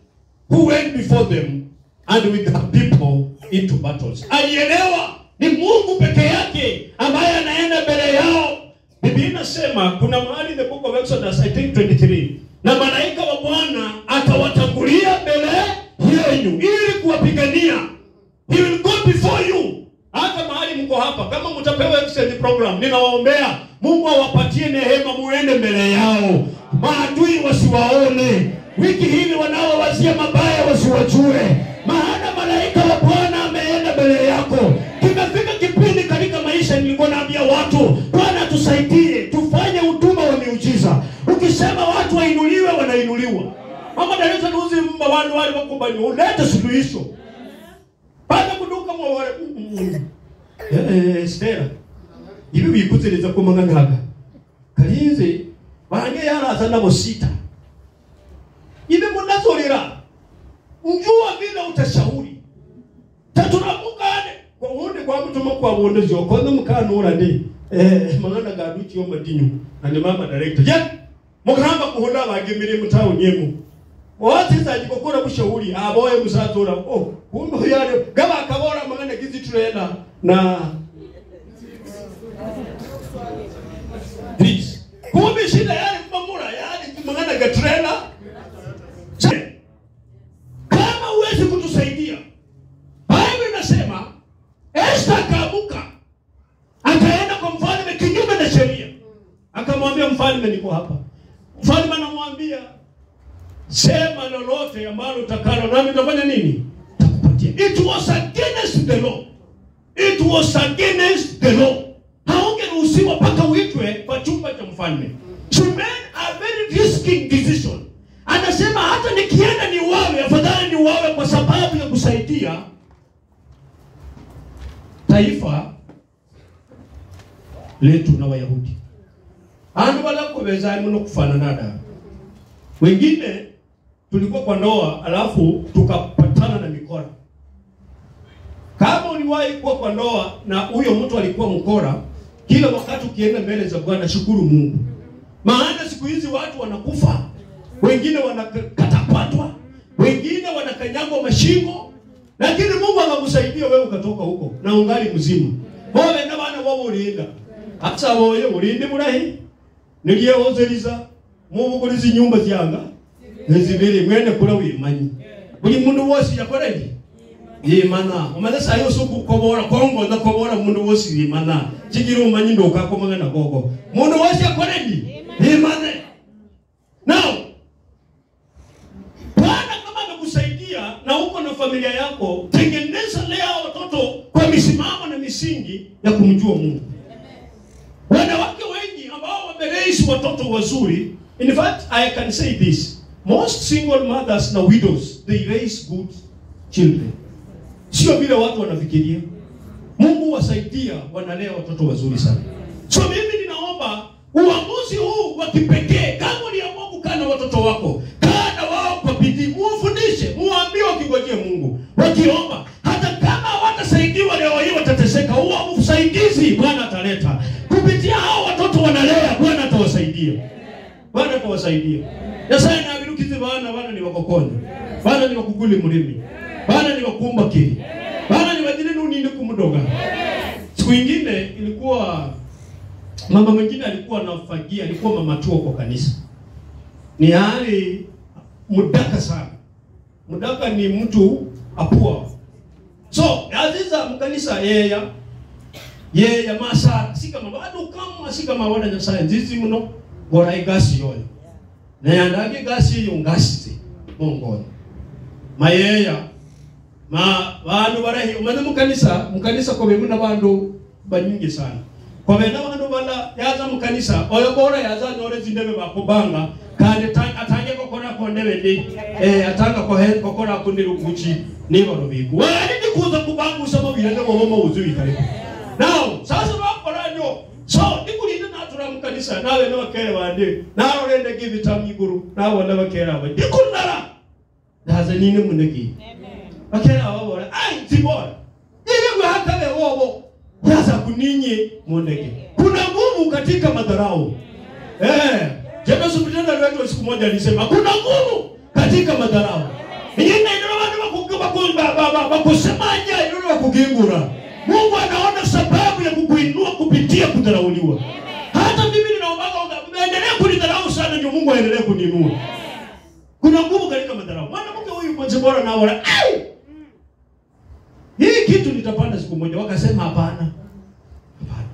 who went before them and with her people into battles. Alielewa ni Mungu peke yake ambaye anaenda mbele yao. Biblia inasema kuna mahali in the book of Exodus, I think 23, na malaika wa Bwana atawatangulia mbele yenu ili kuwapigania. He will go before you. Hata mahali mko hapa, kama mtapewa excellent program, ninawaombea Mungu awapatie neema, muende mbele yao, maadui wasiwaone. Wiki hili wanaowazia mabaya wasiwajue, maana malaika wa Bwana ameenda mbele yako. Kimefika kipindi katika maisha nilikuwa naambia watu, Bwana tusaidie tufanye huduma wa miujiza. Ukisema watu wainuliwe, wanainuliwa. Mama daleta nuzi mba wale wale wakubali, ulete suluhisho. Baada kuduka mwawale Stella ibi bikuzeleza ko mangangaga kalinze bange yaraza nabo sita ibe munazorera Taturamukane kwa wundi kwa mtu kwa wundi jo kono mukana ndi mangana gaduchi yo madinyu na ni mama director. Je, mukamba kuhunda bagemire mutawo nyemu. Wote ajikokora bushauri aboye musatora oh kumbe yale gaba akabora mangana gizi trailer na please kumbe shida yale mamura yale mangana ga trailer. Kama uwezi kutusaidia, Bible inasema Esther akaamuka akaenda kwa mfalme kinyume na sheria, akamwambia mfalme, niko hapa. Mfalme anamwambia sema lolote ambalo utakalo nami nitafanya nini? Nitakupatia. It was against the law. It was against the law. Haungeruhusiwa mpaka uitwe kwa chumba cha mfalme. She made a very risky decision. Anasema hata nikienda niuawe, afadhali niuawe kwa sababu ya kusaidia taifa letu na Wayahudi. Andu wala kubeza muno kufanana da. Wengine tulikuwa kwa ndoa alafu tukapatana na mikora. Kama uliwahi kuwa kwa ndoa na huyo mtu alikuwa mkora, kila wakati ukienda mbele za Bwana shukuru Mungu. Maana siku hizi watu wanakufa, wengine wanakatakatwa, wengine wanakanyagwa mashingo, lakini Mungu akakusaidia wewe ukatoka huko na ungali mzima. Wewe na bana wao ulinda. Hata wewe ulinde murahi. Niliyehozeriza mubugulizi nyumba zyanga nezibiri mwene kula wimanyi. Buli mundu wose yakoreje yimana. Umaze sayo suku kobora kongo na kobora mundu wose yimana. Chigira umanyi ndoka komanga na gogo. Mundu wose yakoreje yimane. Now Bwana kama amekusaidia na uko na familia yako, tengeneza lea watoto kwa misimamo na misingi ya kumjua Mungu. Wanawake wengi ambao wameraise watoto wazuri, in fact I can say this, most single mothers na widows, they raise good children. Sio vile watu wanafikiria. Mungu wasaidia, wanalea watoto wazuri sana. So mimi ninaomba uamuzi huu wa kipekee, kama uliamua kukaa na watoto wako, kaa na wao kwa bidii, muwafundishe, muwaambie wakingojee Mungu, wakiomba. Hata kama hawatasaidiwa leo hii watateseka, huo usaidizi Bwana ataleta. Kupitia hao watoto wanalea, Bwana atawasaidia. Bwana atawasaidia. Nyasaye na abirukize bana, bana ni wakokonyo. Bana ni wakuguli mulimi. Bana ni wakumba kiri. Bana ni wajini nuni kumudoga. Siku ingine ilikuwa mama mwingine alikuwa anafagia, alikuwa mama tuo kwa kanisa. Ni hali mudaka sana. Mudaka ni mtu apua. So, aziza mkanisa yeya yeya masa sika mabadu kama sika mabada nyasaye nzizi muno gora igasi yoyo. Na yandage gasi yo ngasi mongono. Mayeya ma bandu barahi umana mukanisa mukanisa ko bemuna bandu banyingi sana. Kwa bena bandu bala yaza mukanisa oyo bora yaza nyore zindebe bakubanga kandi atange kokora kondebe ndi atanga kokora kundi rukuchi niba rubiku. Wali ndikuza kubangusa mabirende bobo mawuzu ikare. Now sasa bakora nyo so ndikulinda natura mukanisa nawe nabakere bande narorende gibita miguru nawe nabakere aba ndikunara ndaza nini muneki. Amen. Bakere aba ai zibora ibigwe hakabe wobo yaza kuninyi muneki. Kuna nguvu katika madharau. Jana superintendent wetu siku moja alisema kuna nguvu katika madharau. Ingine ndio watu bakusemanya ndio wakugingura. Mungu anaona sababu ya kukuinua kupitia kudharauliwa. Hata mimi ninaomba endelee kunidharau sana ndio Mungu aendelee kuniinua. Kuna nguvu katika madharau. Mwanamke huyu mwanzo bora na wala au hii kitu nitapanda siku moja. Wakasema hapana. Hapana.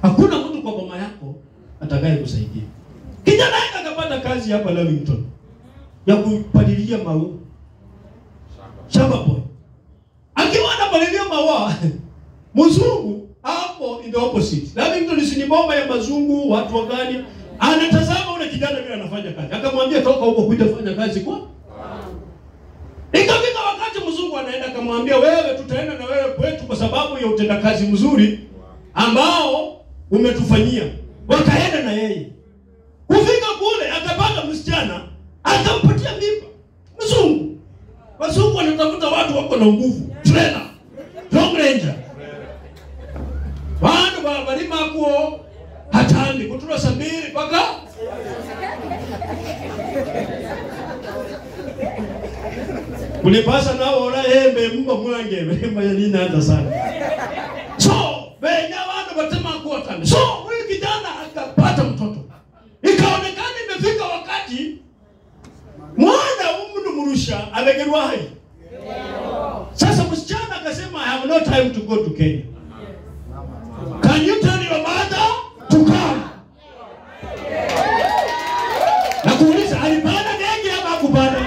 Hakuna mtu kwa boma yako atakaye kusaidia. Kijana yake akapata kazi hapa Lavington ya kupalilia maua. Shamba boy. Akiwa anapalilia maua, mzungu hapo in the opposite. Lavington ni bomba ya mazungu, watu wa gani? Anatazama ule kijana vile anafanya kazi. Akamwambia toka huko kuja fanya kazi kwa. Ikafika wakati mzungu anaenda akamwambia wewe tutaenda na wewe kwetu kwa sababu ya utendakazi mzuri ambao umetufanyia. Wakaenda na yeye. Kufika kule akapata msichana, akampatia mimba. Mzungu. Wazungu wanatafuta watu wako na nguvu. Trailer. Long ranger. Bandu balima kuo hatandi kutula sambiri paka kulipasa nao ola hembe mumba mwange mba yalinaanza sana. So benya bandu batema kuo hatandi. So huyu kijana akapata mtoto. Ikaonekana imefika wakati mwana umundu murusha alegerwa hai. Sasa msichana akasema I have no time to go to Kenya. Can you tell your mother to come? Na kuuliza alipanda ndege ama hakupanda?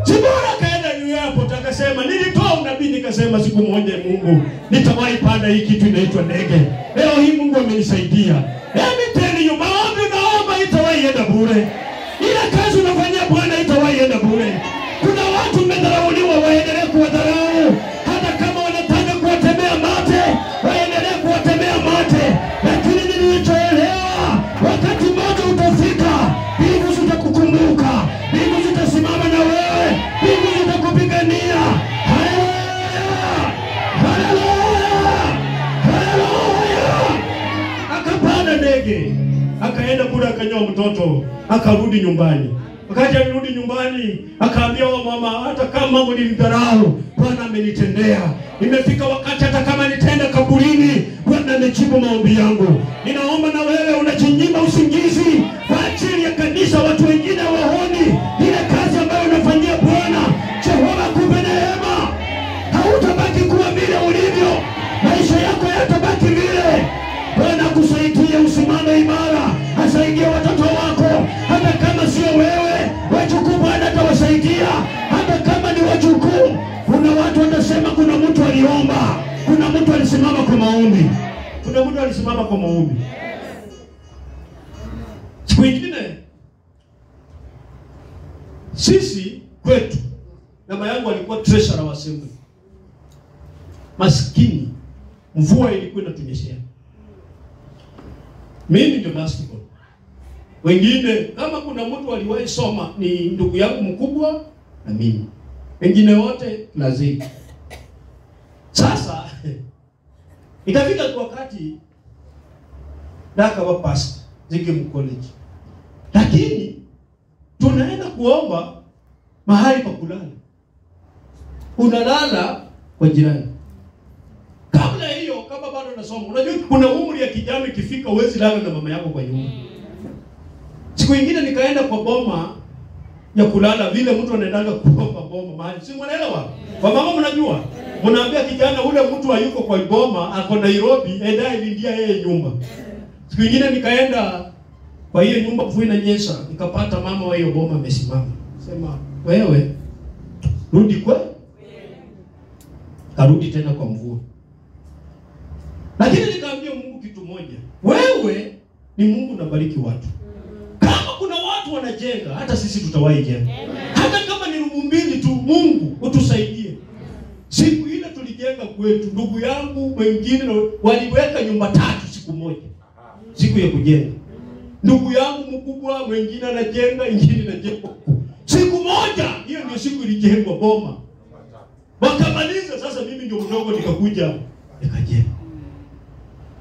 Sibora kaenda New Airport akasema nilitoa unabii nikasema siku moja Mungu nitawahi panda hii kitu inaitwa ndege. Leo hii Mungu amenisaidia. Let me tell you, maombi naomba itawahi enda bure. Ila kazi unafanyia Bwana itawahi enda bure. Kuna watu mmedharauliwa, waendelee kuwadharau. Hata kama wanataka kuwatemea mate, waendelee kuwatemea mate. Lakini nilichoelewa, wakati mmoja utafika, mbingu zitakukumbuka, mbingu zitasimama na wewe, mbingu zitakupigania. Haleluya! Haleluya! Haleluya! Akapanda ndege, akaenda kule akanyoa mtoto, akarudi nyumbani. Wakati alirudi nyumbani, akaambia wa mama, hata kama mlinidharau, Bwana amenitendea. Imefika wakati hata kama nitaenda kaburini, Bwana amejibu maombi yangu. Ninaomba na wewe unajinyima usingizi kwa ajili ya kanisa, watu wengine waoni ile kazi ambayo unafanyia Bwana. Jehova akupe neema. Hautabaki kuwa vile ulivyo, maisha yako yatabaki vile. Bwana akusaidie usimame imara, asaidie watoto wako, hata kama sio wewe, wajukuu Bwana atawasaidia. Hata kama ni wajukuu, kuna watu watasema kuna mtu aliomba, kuna mtu alisimama kwa maombi, kuna mtu alisimama kwa maombi. Siku nyingine sisi kwetu, baba yangu alikuwa treasurer wa assembly. Maskini, mvua ilikuwa inatunyeshea. Mimi ndio last born. Wengine kama kuna mtu aliwahi soma ni ndugu yangu mkubwa na mimi. Wengine wote lazima. Sasa ikafika tu wakati ndakawa pastor Zigim College. Lakini tunaenda kuomba mahali pa kulala. Unalala kwa jirani. Kabla hiyo kama bado nasoma, unajua kuna umri ya kijana ikifika huwezi lala na mama yako kwa nyumba. Siku nyingine nikaenda kwa boma ya kulala vile mtu anaendaga kuomba boma mahali. Si mnaelewa? Kwa mama mnajua? Mnaambia kijana ule mtu hayuko kwa boma, ako Nairobi, enda ilindia yeye nyumba. Siku nyingine nikaenda kwa hiyo nyumba, mvua inanyesha, nikapata mama wa hiyo boma amesimama. Sema, wewe rudi kwe? Karudi tena kwa mvua. Lakini nikaambia Mungu kitu moja. Wewe ni Mungu unabariki watu. Kama kuna watu wanajenga, hata sisi tutawahi jenga. Hata kama ni rumu mbili tu, Mungu utusaidie. Siku ile tulijenga kwetu, ndugu yangu wengine waliweka nyumba tatu siku moja. Siku ya kujenga. Ndugu yangu mkubwa mwingine anajenga, ingine inajenga. Siku moja, hiyo ndio siku ilijengwa boma. Wakamaliza, sasa mimi ndio mdogo nikakuja nikajenga.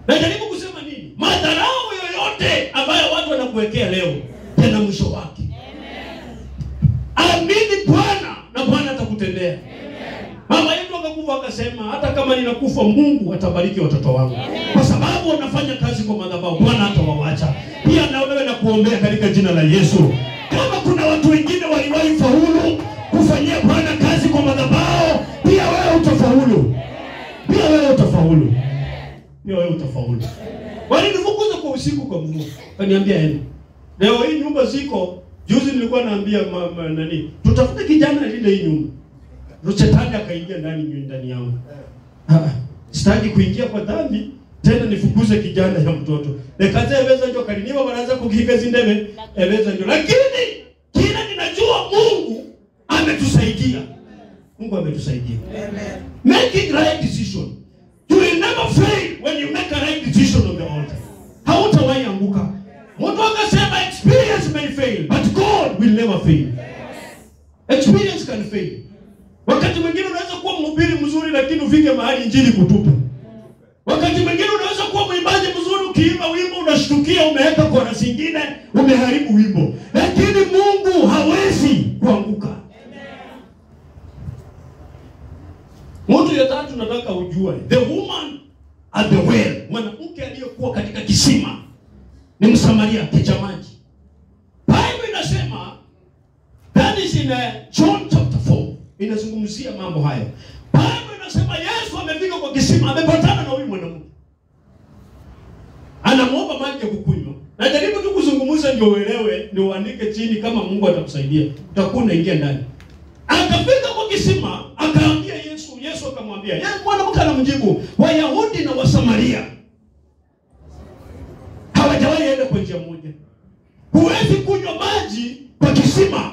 Najaribu kusema nini? Madharau yoyote ambayo watu wanakuwekea leo yana mwisho wake. Amini Bwana na Bwana atakutendea. Mama yetu akakufa akasema hata kama ninakufa Mungu atabariki watoto wangu. Kwa sababu wanafanya kazi kwa madhabahu, Bwana hatawaacha. Pia na wewe nakuombea katika jina la Yesu. Kama kuna watu wengine waliwahi faulu kufanyia Bwana kazi kwa madhabahu, pia wewe utafaulu. Pia wewe utafaulu. Pia wewe utafaulu. Walinifukuza kwa usiku kwa mvua. Kaniambia enda. Leo hii nyumba ziko, juzi nilikuwa naambia nani, tutafute kijana lile hii nyumba. Shetani akaingia ndani yangu. Sitaki kuingia kwa dhambi tena nifukuze kijana ya mtoto. Nikaanza eweza ndio kaliniwa wanaanza kukiga zindebe, eweza ndio. Lakini kila ninajua Mungu ametusaidia. Mungu ametusaidia. Amen. Making right decision. You will never fail when you make a right decision on the altar. Hautawahi anguka. Mtu akasema experience may fail, but God will never fail. Experience can fail. Wakati mwingine unaweza kuwa mhubiri mzuri lakini ufike mahali injili kutupa. Wakati mwingine unaweza kuwa mwimbaji mzuri, ukiimba wimbo unashtukia umeweka kora zingine, umeharibu wimbo. Lakini Mungu hawezi kuanguka. Mtu ya tatu nataka ujue, the woman at the well, mwanamke aliyekuwa katika kisima ni Msamaria kicha maji. Bible inasema, that is in John chapter 4, inazungumzia mambo hayo. Bible inasema Yesu amefika kwa kisima, amepatana na huyu mwanamke. Anamuomba maji ya kukunywa. Najaribu tu kuzungumza ndio uelewe, ndio uandike chini kama Mungu atakusaidia. Utakuwa unaingia ndani. Akafika kwa kisima, akaambia Yesu, Yesu akamwambia, yeye mwanamke anamjibu, Wayahudi na Wasamaria hawajawahi enda kwa njia moja. Huwezi kunywa maji kwa kisima.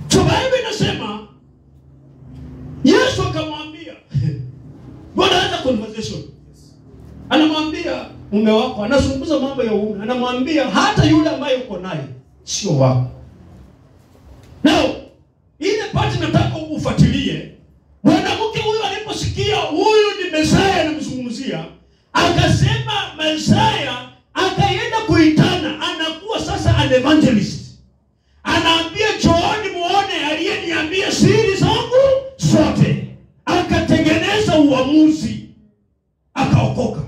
So Bible inasema Yesu akamwambia, wanaanza conversation. Anamwambia mume wako, anazungumza mambo ya uume, anamwambia hata yule ambaye uko naye sio wako. Now, ile part nataka ufuatilie. Mwanamke huyu aliposikia huyu ni Mesaya anamzungumzia, akasema Mesaya, akaenda kuitana, anakuwa sasa an evangelist. Anaambia njooni muone aliyeniambia siri zangu zote. Akatengeneza uamuzi, akaokoka.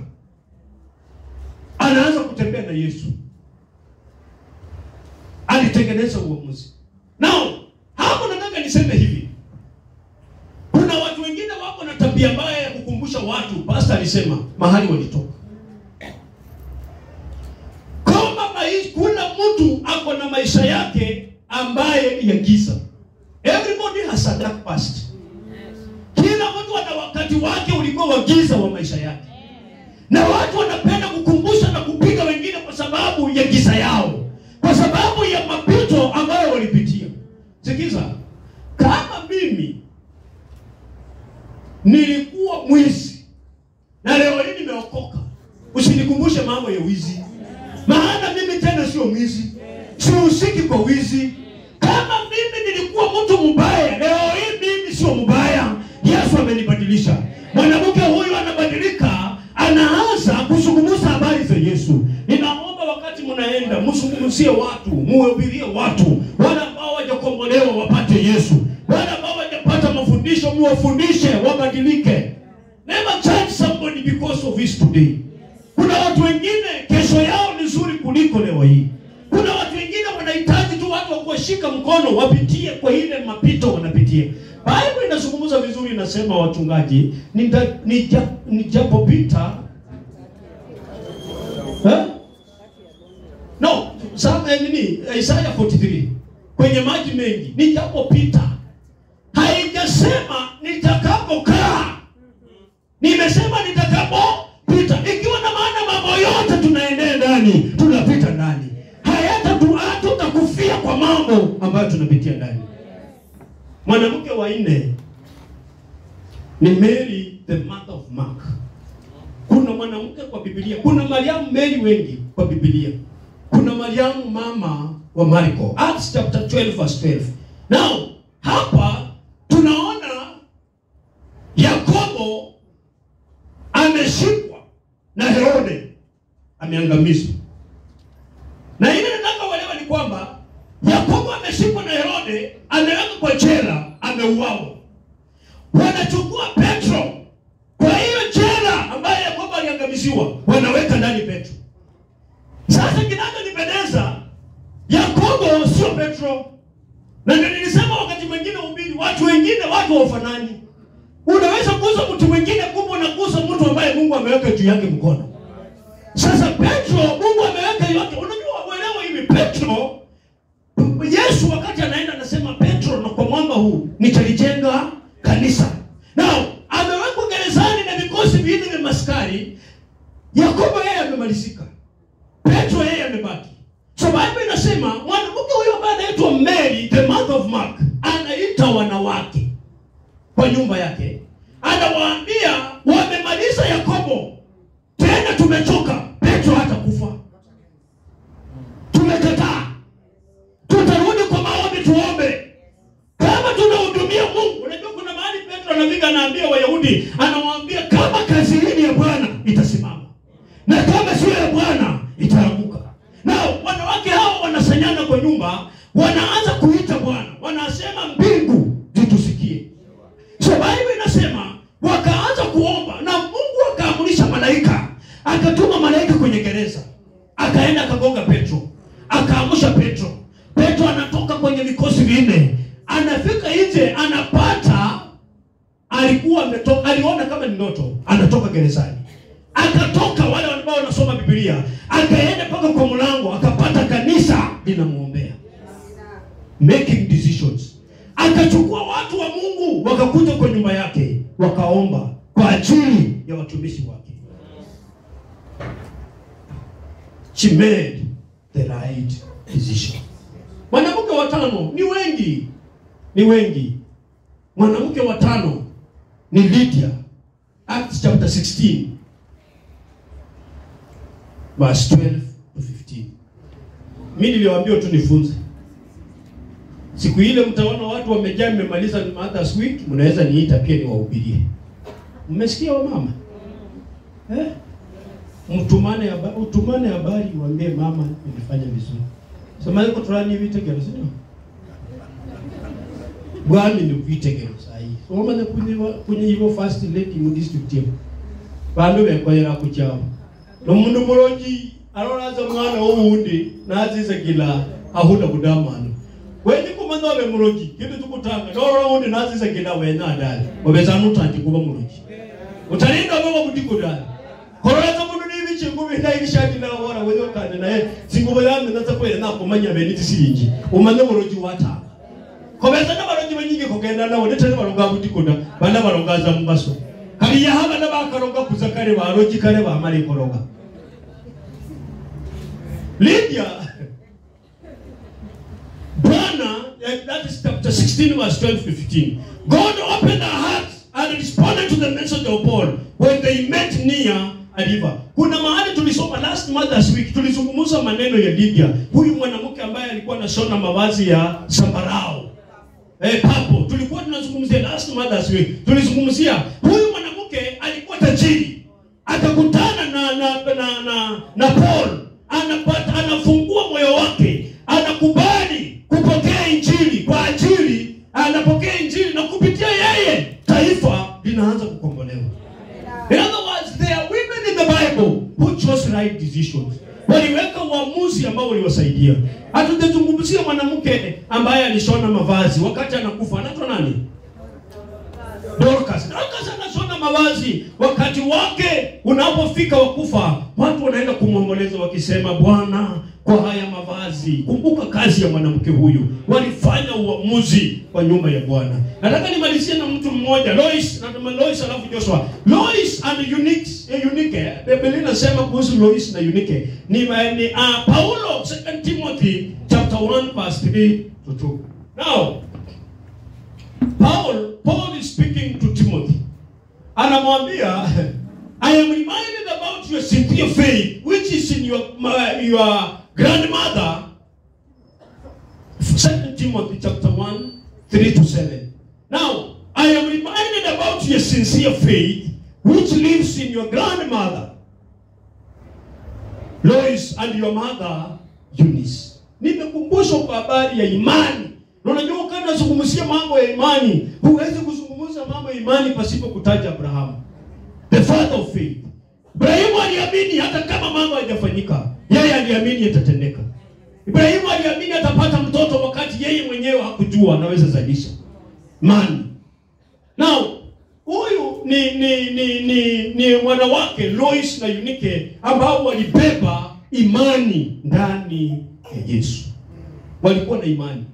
Anaanza kutembea na Yesu. Alitengeneza uamuzi. Now, hapo nataka niseme hivi. Kuna watu wengine wako na tabia mbaya ya kukumbusha watu, pastor alisema mahali walitoka. Kama kuna mtu ako na maisha yake ambaye ni ya giza. Everybody has a dark past. Kila mtu ana wakati wake ulikuwa wa giza wa maisha yake. Na watu wanapenda kukumbusha na kupiga wengine kwa sababu ya giza yao, kwa sababu ya mapito ambayo walipitia. Sikiza, kama mimi nilikuwa mwizi na leo hii nimeokoka, usinikumbushe mambo ya wizi. Maana mimi tena sio mwizi, sihusiki kwa wizi. Kama mimi nilikuwa mtu mbaya, leo hii mimi sio mbaya. Yesu amenibadilisha. Mwanamke huyu anabadilika, anaanza kuzungumza habari za Yesu. Ninaomba wakati mnaenda mzungumzie watu, muhubirie watu, wale ambao hawajakombolewa wapate Yesu, wale ambao hawajapata mafundisho muwafundishe wabadilike. Never judge somebody because of his today. Kuna watu wengine kesho yao ni nzuri kuliko leo hii. Kuna watu wengine wanahitaji tu watu wa kuwashika mkono wapitie kwa ile mapito wanapitia. Bible inazungumza vizuri, inasema wachungaji, nijapopita no, nini? Isaiah 43, kwenye maji mengi nijapopita. Haijasema nitakapokaa. Nimesema nitakapopita. Ikiwa na maana mambo yote tunaendea ndani, tunapita ndani. Hatutakufia kwa mambo ambayo tunapitia ndani. Mwanamke wa nne ni Mary, the mother of Mark. Kuna mwanamke kwa Biblia, kuna Mariamu Mary wengi kwa Biblia. Kuna Mariamu mama wa Marko. Acts chapter 12 verse 12. Now, hapa tunaona Yakobo ameshikwa na Herode, ameangamizwa. Na ile nataka uelewe ni kwamba Yakobo ameshikwa na Herode, amewekwa kwa jela, ameuawa. Wanachukua Petro kwa hiyo jela ambaye Yakobo aliangamiziwa, wanaweka ndani Petro. Sasa kinachonipendeza, Yakobo sio Petro. Na ndio nilisema wakati mwingine ubiri, watu wengine watu hawafanani. Unaweza kuuza mtu mwingine, kumbe unakuuza mtu ambaye Mungu ameweka juu yake mkono. Sasa Petro Mungu ameweka yote. Unajua uelewe hivi, Petro, Yesu wakati anaenda anasema Petro, na kwa mwamba huu nitalijenga kanisa. Now, amewekwa gerezani na vikosi vingi vya maskari. Yakobo yeye amemalizika, Petro yeye amebaki. So Bible inasema mwanamke huyo ambaye anaitwa Mary, the mother of Mark, anaita wanawake kwa nyumba yake, anawaambia wamemaliza Yakobo, tena tumechoka, Petro hatakufa, tumekataa, tutarudi kwa maombi tuombe. Kama Daudi, anawaambia kama kazi hii ya Bwana itasimama, na kama sio ya Bwana itaanguka. Na wanawake hao wanasanyana kwa nyumba, wanaanza kuita Bwana, wanasema mbingu zitusikie. So Bible inasema wakaanza kuomba na Mungu akaamurisha malaika, akatuma malaika kwenye gereza, akaenda akagonga Petro, akaamsha Petro. Petro anatoka kwenye vikosi vinne, anafika nje, anapata alikuwa ametoka, aliona kama ni ndoto, anatoka gerezani. Akatoka, wale ambao wanasoma Biblia, akaenda mpaka kwa mlango, akapata kanisa linamuombea. Making decisions. Akachukua watu wa Mungu wakakuja kwa nyumba yake, wakaomba kwa ajili ya watumishi wake. She made the right decision. Mwanamke wa tano ni wengi, ni wengi. Mwanamke wa tano ni Lydia. Acts chapter 16 verse 12 to 15. Mimi niliwaambia tu nifunze. Siku ile mtaona watu wamejaa, mmemaliza Mother's Week, mnaweza niita pia niwahubirie. Mmesikia wa mama? Eh? Mtumane habari, utumane habari uambie mama nilifanya vizuri. Sema yuko turani vitegero sio? Bwana ni vitegero sahi. So mama kunye hivyo first lady mu district yetu. Bandu bekoyera kuchao. No mundu muroji aroraza mwana wundi nazize gila ahuna kudamano. Wenye kumanya be muroji kintu tukutanga norora wundi nazize gila wena adali. Obeza nutanti kuba muroji. Utalinda baba mutiko dali. Kororaza mundu nibichi ngubi na ibishati na wora wenye kande naye singubo yambe naza kwera nakumanya be nitisiringi. Umanye muroji watanga. Kobeza nabaroji benyingi kugenda nawo ndetene baronga butiko da bana barongaza mubaso. Kariya haba nabakaronga kuzakare baroji kare bamare koroga. Lydia, Bwana, that is chapter 16 verse 12 to 15. God opened their hearts and responded to the message of Paul when they met near a river. Kuna mahali tulisoma last Mother's Week, tulizungumza maneno ya Lydia, huyu mwanamke ambaye alikuwa anashona mavazi ya zambarau. Papo, tulikuwa tunazungumzia last Mother's Week. Tulizungumzia huyu mwanamke alikuwa tajiri. Akakutana na Paul. Anapata, anafungua moyo wake, anakubali kupokea injili kwa ajili, anapokea injili na kupitia yeye taifa linaanza kukombolewa. In other words, there are women in the Bible who chose right decisions. Waliweka uamuzi ambao uliwasaidia. Hatujazungumzia mwanamke ambaye alishona mavazi wakati anakufa, anaitwa nani? Dorcas. Dorcas anashona mavazi wakati wake unapofika wakufa, watu wanaenda kumwomboleza wakisema, Bwana kwa haya mavazi. Kumbuka kazi ya mwanamke huyu. Walifanya uamuzi kwa nyumba ya Bwana. Nataka nimalizie na mtu mmoja, Lois, na Lois alafu Joshua. Lois and Eunice, Eunike. Biblia inasema kuhusu Lois na Eunike. Ni Paulo 2 Timothy chapter 1 verse 3 to 2. Now, Paul is speaking to Timothy. Anamwambia, I am reminded about your sincere faith, which is in your grandmother. 2 Timothy chapter 1, 3 to 7. Now, I am reminded about your sincere faith, which lives in your grandmother, Lois, and your mother, Eunice. Nimekumbushwa kwa habari ya imani. Unajua ukana unazungumzia mambo ya imani, huwezi kuzungumza mambo ya imani pasipo kutaja Abraham, the father of faith. Ibrahimu aliamini hata kama mambo hayajafanyika, yeye aliamini yatatendeka. Ibrahimu aliamini atapata mtoto wakati yeye mwenyewe hakujua anaweza zalisha. Man. Now, huyu ni wanawake Lois na Eunike ambao walibeba imani ndani ya Yesu. Walikuwa na imani.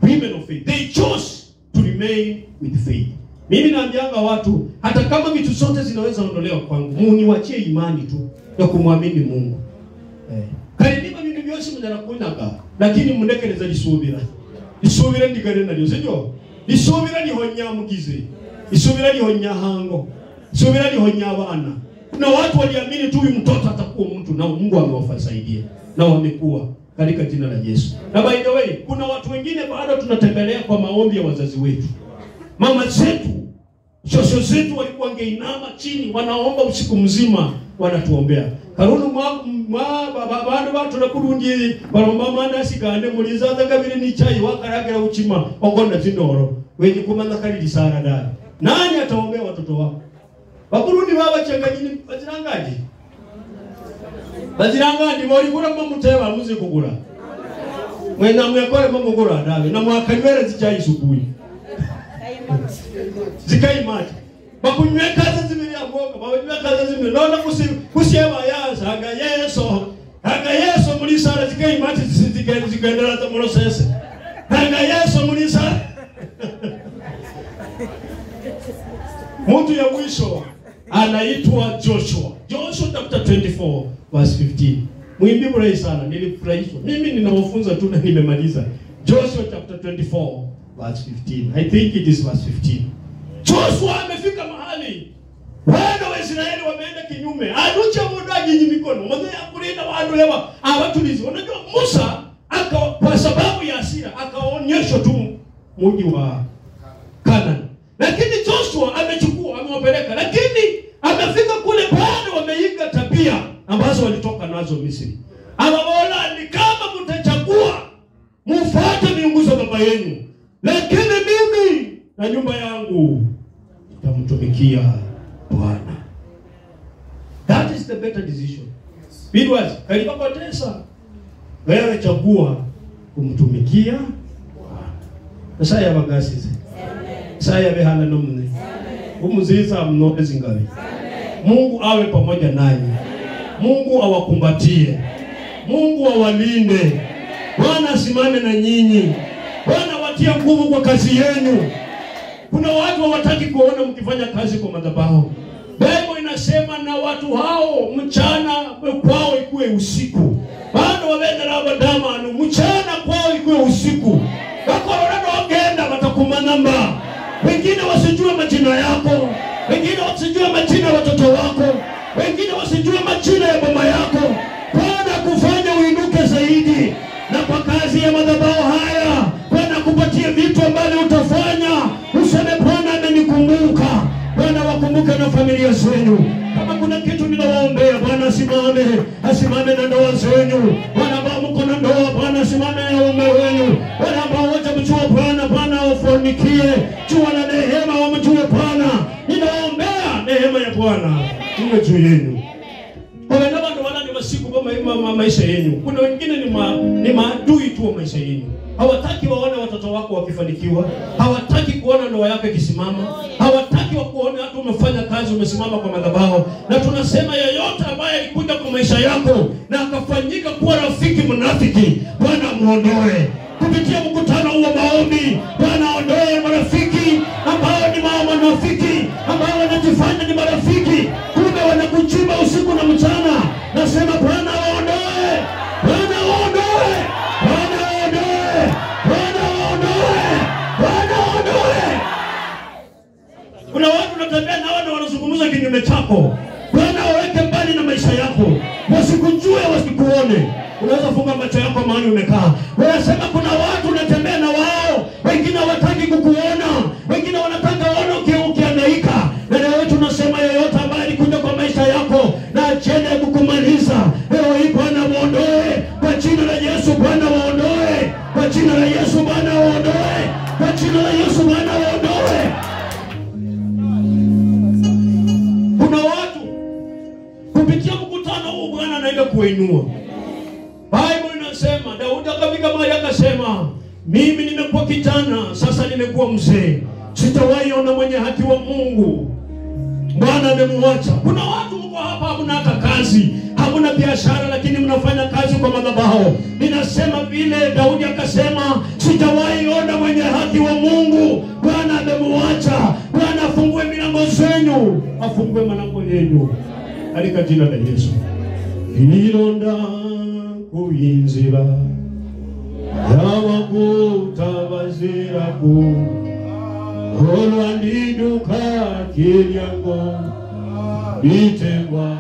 Women of faith. They chose to remain with faith. Mimi naambianga watu, hata kama vitu zote zinaweza ondolewa kwangu, muniwachie imani tu ya kumwamini Mungu. Kaliniba bintu byose munyarakunyaga, lakini mundekereza lisubira. Lisubira ndigare naryo, sibyo? Lisubira lihonya mugize. Lisubira lihonya hango. Lisubira lihonya abana. Na watu waliamini tu huyu mtoto atakuwa mtu, na Mungu amewasaidia. Na wamekuwa katika jina la Yesu. Na by the way, kuna watu wengine bado tunatembelea kwa maombi ya wazazi wetu. Mama zetu Shosho zetu walikuwa wangeinama chini wanaomba usiku mzima wanatuombea. Karunu bandu watu nakurundi baromba mandasi gande mulizaza kabiri ni chai wakaragera uchima ogonda zindoro wenye kumana kalili sana dai. Nani ataombea watoto wako? Bakurundi baba changanyini bazirangaji. Bazirangaji bori kura mumuteba muzi kugura. Mwena mwekore mumugura dawe na mwakanywere zichai subuhi. Zikaimati. Bakunyweka zibiri agoka, bakunyweka zibiri. Nona kusiema ya hanga Yesu. Hanga Yesu muri sala zikaimati zikaendelea ta morosese. Hanga Yesu muri sala. Mtu ya mwisho anaitwa Joshua. Joshua chapter 24 verse 15. Mwimbi mrefu sana, nilifurahishwa. Mimi ninawafunza tu na nimemaliza. Joshua chapter 24 verse 15. I think it is verse 15. Joshua amefika mahali wana wa Israeli wameenda kinyume. Arucha muda nyinyi mikono. Mmoja ya kulinda watu hewa awatulize. Unajua Musa aka kwa sababu ya hasira akaonyeshwa tu mji wa Canaan. Lakini Joshua amechukua amewapeleka. Lakini amefika kule bado wameiga tabia ambazo walitoka nazo Misri. Anawaona ni kama mtachagua mfuate miungu za baba yenu, lakini mimi na nyumba yangu tutamtumikia Bwana. That is the better decision. Bidwazi, kalipapotesa. Wewe chagua kumtumikia Bwana. Sasa ya bagasize. Sasa ya behana nomne. Umuziza mnoe zingavi. Mungu awe pamoja nanyi. Mungu awakumbatie. Mungu awalinde. Bwana asimame na nyinyi. Bwana watie nguvu kwa kazi yenu. Kuna watu hawataki kuona mkifanya kazi kwa madhabahu. Bible inasema na watu hao mchana kwao ikuwe usiku. Bado wabenda na badamanu mchana kwao ikuwe usiku. Wakorora wagenda watakumanamba. Wengine wasijue majina yako, wengine wasijue majina ya watoto wako, wengine wasijue majina ya mama yako. Bwana kufanya uinuke zaidi. Na kwa kazi ya madhabahu haya, Bwana kupatie vitu ambavyo utafanya useme Bwana amenikumbuka. Bwana wakumbuke na familia zenu. Kama kuna kitu ninawaombea, Bwana asimame, asimame na ndoa zenu. Bwana ambao mko na ndoa, Bwana asimame na waume wenu. Bwana ambao hawajamjua Bwana, Bwana awafunikie jua la neema, wamjue Bwana. Ninawaombea neema ya Bwana iwe juu yenu. Kwa wale wala ni masiku kama maisha yenu. Kuna wengine ni maadui tu wa maisha yenu. Hawataki waone watoto wako wakifanikiwa, hawataki kuona ndoa yako ikisimama, hawataki wakuone hata umefanya kazi umesimama kwa madhabahu. Na tunasema yeyote ambaye alikuja kwa maisha yako na akafanyika kuwa rafiki mnafiki, Bwana muondoe. Kupitia mkutano huu wa maombi, Bwana ondoe marafiki ambao ni wanafiki, ambao wanajifanya ni marafiki, kumbe wanakuchimba usiku na mchana. Nasema Bwana waondoe, Bwana waondoe, Bwana waondoe, Bwana waondoe, Bwana waondoe. Kuna watu wanatembea na wao wanazungumza kinyume chako. Bwana waweke mbali na maisha yako, wasikujue, wasikuone. Unaweza funga macho yako mahali umekaa. Wanasema kuna watu unatembea na wao, wengine hawataki kukuona, wengine wanataka waone ukihangaika. Na leo tunasema yeyote ambaye alikuja kwa maisha yako na ajenda ya kukumaliza, leo hii Bwana muondoe kwa jina la Yesu. Bwana waondoe kwa jina la Yesu. Bwana waondoe kwa jina la Yesu. Bwana waondoe. Kuna watu kupitia mkutano huu Bwana anaenda kuinua. Bible inasema Daudi akafika mahali akasema, mimi nimekuwa kijana, sasa nimekuwa mzee, sitawahi ona mwenye haki wa Mungu Bwana amemwacha. Kuna watu mko hapa hamna hata kazi, hamna biashara, lakini mnafanya kazi kwa madhabahu. Ninasema vile Daudi akasema, sitawahi ona mwenye haki wa Mungu Bwana amemwacha. Bwana afungue milango zenu, afungue malango yenu katika jina la Yesu. Ilonda kuyinzira yawakutabaziraku olwandiduka kiryango bitengwa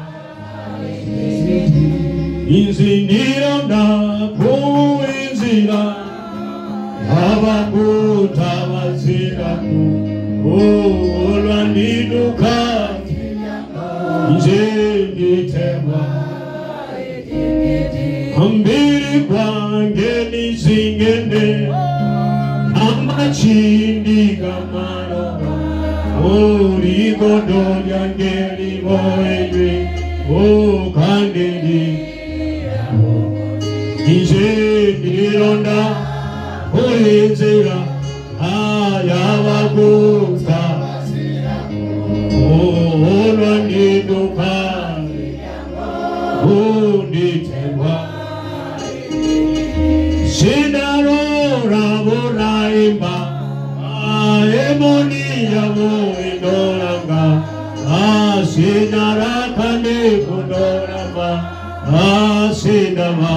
inzindironda kuyinzira yawakutabaziraku olwandiduka Olwandiduka nze nditebwa Mbiri gwange nizingende amachindi gamaloba Oligodo lyange liboywe okandeli Nze ndilonda olinzira ayabaguka Olwandiduka unditebwa Sinarora buraimba aemoni yabo indoranga Sinarakane kundoramba Sinama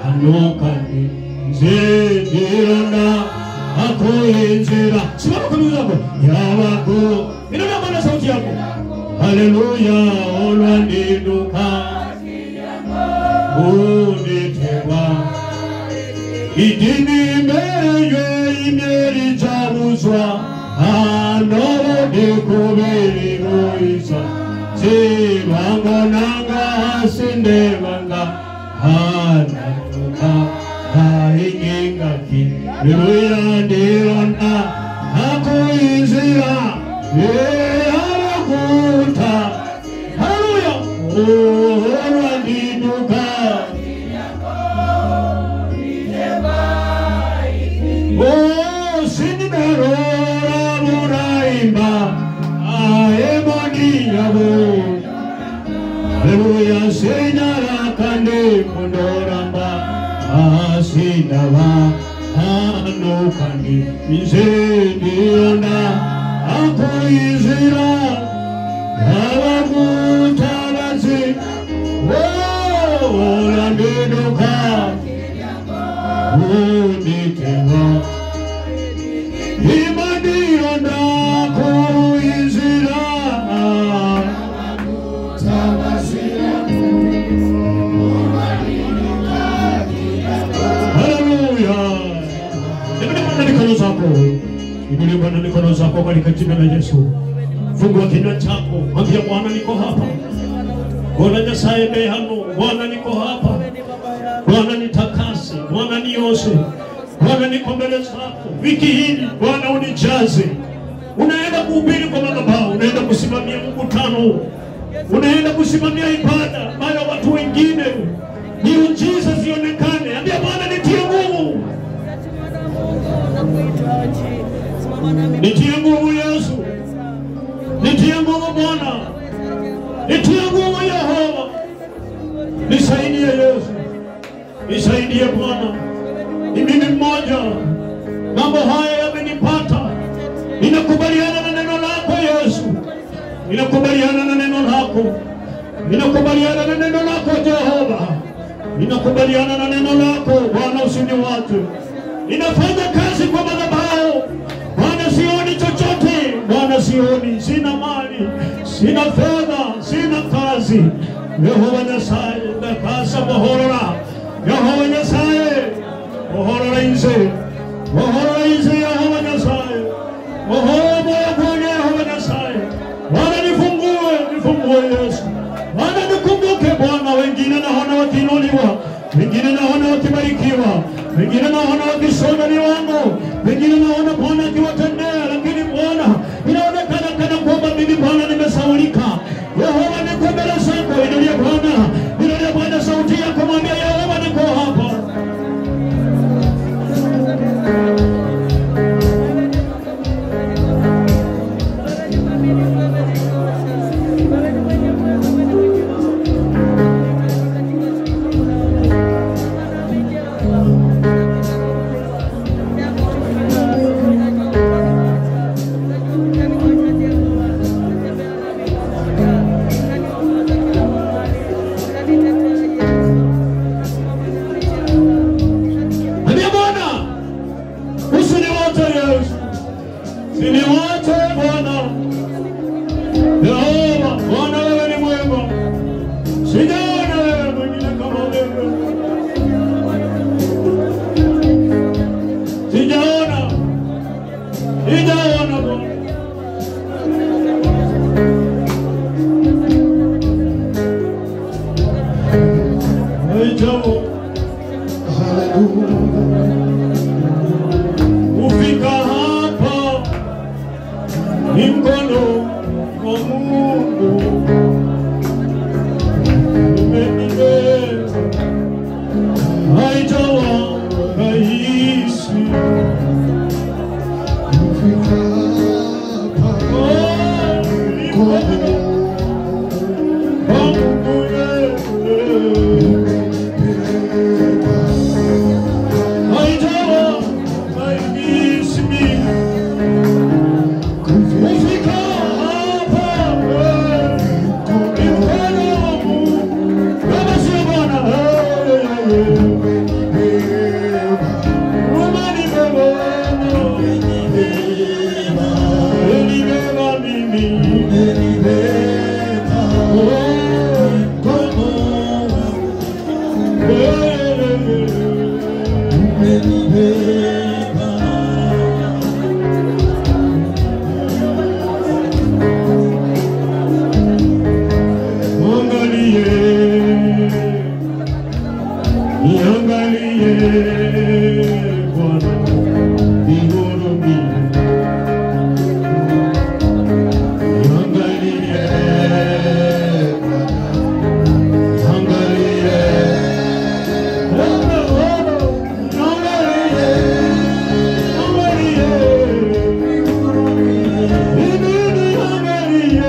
anokani nze akoyinzira. Simama kwa miguu yako yabako inua Bwana sauti yako. Haleluya. Olwandiduka unditebwa idini meywe imeri jabuzwa anobodikubiri buiza sibangonanga sindebanga hanatuka haingingaki. Haleluya. Ndirona akoyinzira yeabakuta. Haleluya. Olwandiduka Haleluya. Sinarakane kundoramba asinaba anokani nze ndilonda akoyizira abakutabazi olwandiduka unditebwa imandilonda koyizira. Haleluya. Mikono zako inulie Bwana mikono zako katika jina la Yesu. Fungua kinywa chako, mwambie Bwana niko hapa. Bwana Nyasaye mehano, Bwana niko hapa. Bwana nitakase, Bwana nioshe. Bwana niko mbele zako. Wiki hii Bwana unijaze. Unaenda kuhubiri kwa madhabahu, unaenda kusimamia mkutano, unaenda kusimamia ibada mara watu wengine, miujiza zionekane. Ambia Bwana nitie nguvu. Nitie nguvu Yesu. Nitie nguvu Bwana. Nitie nguvu Yehova. Nisaidie Yesu. Nisaidie Bwana. Ni mimi mmoja. Mambo haya yamenipata. Ninakubaliana na neno lako Yesu. Ninakubaliana na neno lako. Ninakubaliana na neno lako Jehova. Ninakubaliana na neno lako Bwana, usiniwache. Ninafanya kazi kwa madhabahu Bwana, sioni chochote Bwana, sioni, sina mali, sina fedha, sina kazi. Yehova Nyasaye ndakasa bohorora. Yehova Nyasaye bohorora inze, bohorora inze. Yehova Nyasaye bohorora moyo. Yehova Nyasaye Bwana nifungue, nifungue Yesu. Bwana nikumbuke Bwana, wengine naona wakiinuliwa, wengine naona wakibarikiwa, wengine naona wakisonga viwango, wengine naona Bwana akiwatendea, lakini Bwana inaonekana kana kwamba mimi Bwana nimesaulika. Yehova niko mbele zako. Inulia Bwana, inulia Bwana sauti yako, mwambie Yehova niko hapa. Ni mkono wa Mungu umenibeba, haijawa rahisi kufika hapa. Ni mkono wa Mungu haijawa rahisi kufika hapa. Ni mkono wa Mungu kama sio Bwana umenibeba mimi. Angalie, niangalie Bwana, nihurumie. Niangalie Bwana, niangalie. Bwana, Bwana, niangalie, niangalie. Mimi niangalie.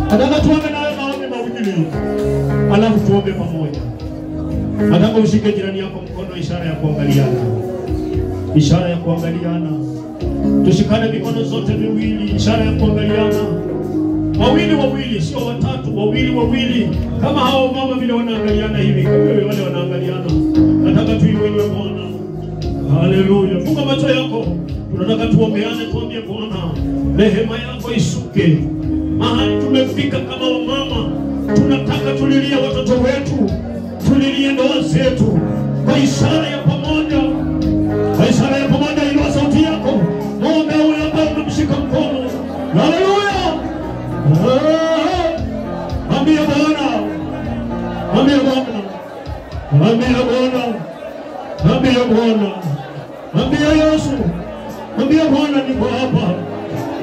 Nataka tuombe nawe maombi mawili, alafu tuombe pamoja. Nataka ushike jirani yako mkono, ishara ya kuangaliana, ishara ya kuangaliana. Tushikane mikono zote miwili, ishara ya kuangaliana, wawili wawili, sio watatu, wawili wawili, kama hao mama vile wanaangaliana hivi, kama vile wale wanaangaliana. Nataka tuiwe Bwana. Haleluya. Funga macho yako. Tunataka tuombeane, tuambie Bwana, rehema yako ishuke. Mahali tumefika kama wamama, tunataka tulilie watoto wetu, tulilie ndoa zetu kwa ishara ya pamoja. Kwa ishara ya pamoja, inua sauti yako, muombe huyo ambaye umemshika mkono. Haleluya. Ambia Bwana, ambia Bwana, ambia Bwana, ambia Bwana, ambia Yesu, ambia Bwana, niko hapa.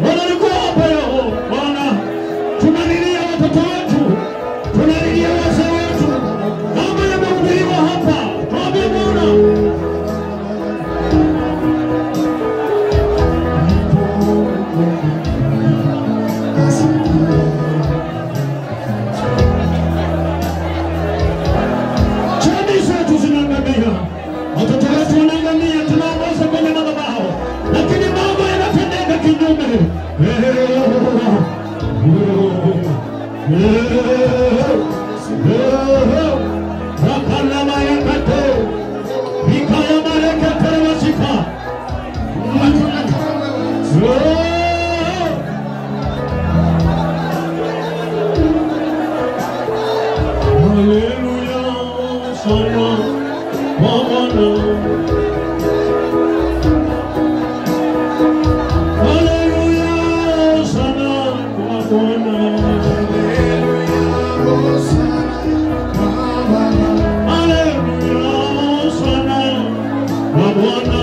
Bwana, niko hapa leo. Bwana, tunalilia watoto wetu, tunalilia wazee wetu, mambo yamehubiriwa hapa. Tuambie Bwana. Jamii zetu zinaangamia, watoto wetu wanaangamia, tunaongoza kwenye madhabahu, lakini mambo yanatendeka kinyume. Haleluya, sana kwa Bwana. Haleluya, sana kwa Bwana. Haleluya, sana kwa Bwana.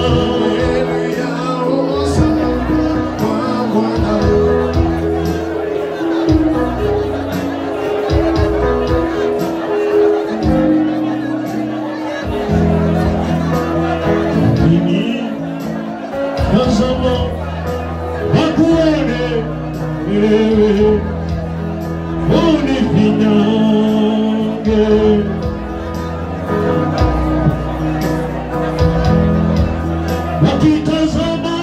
Mimi tazama wakuone wewe, unifinyange. Wakitazama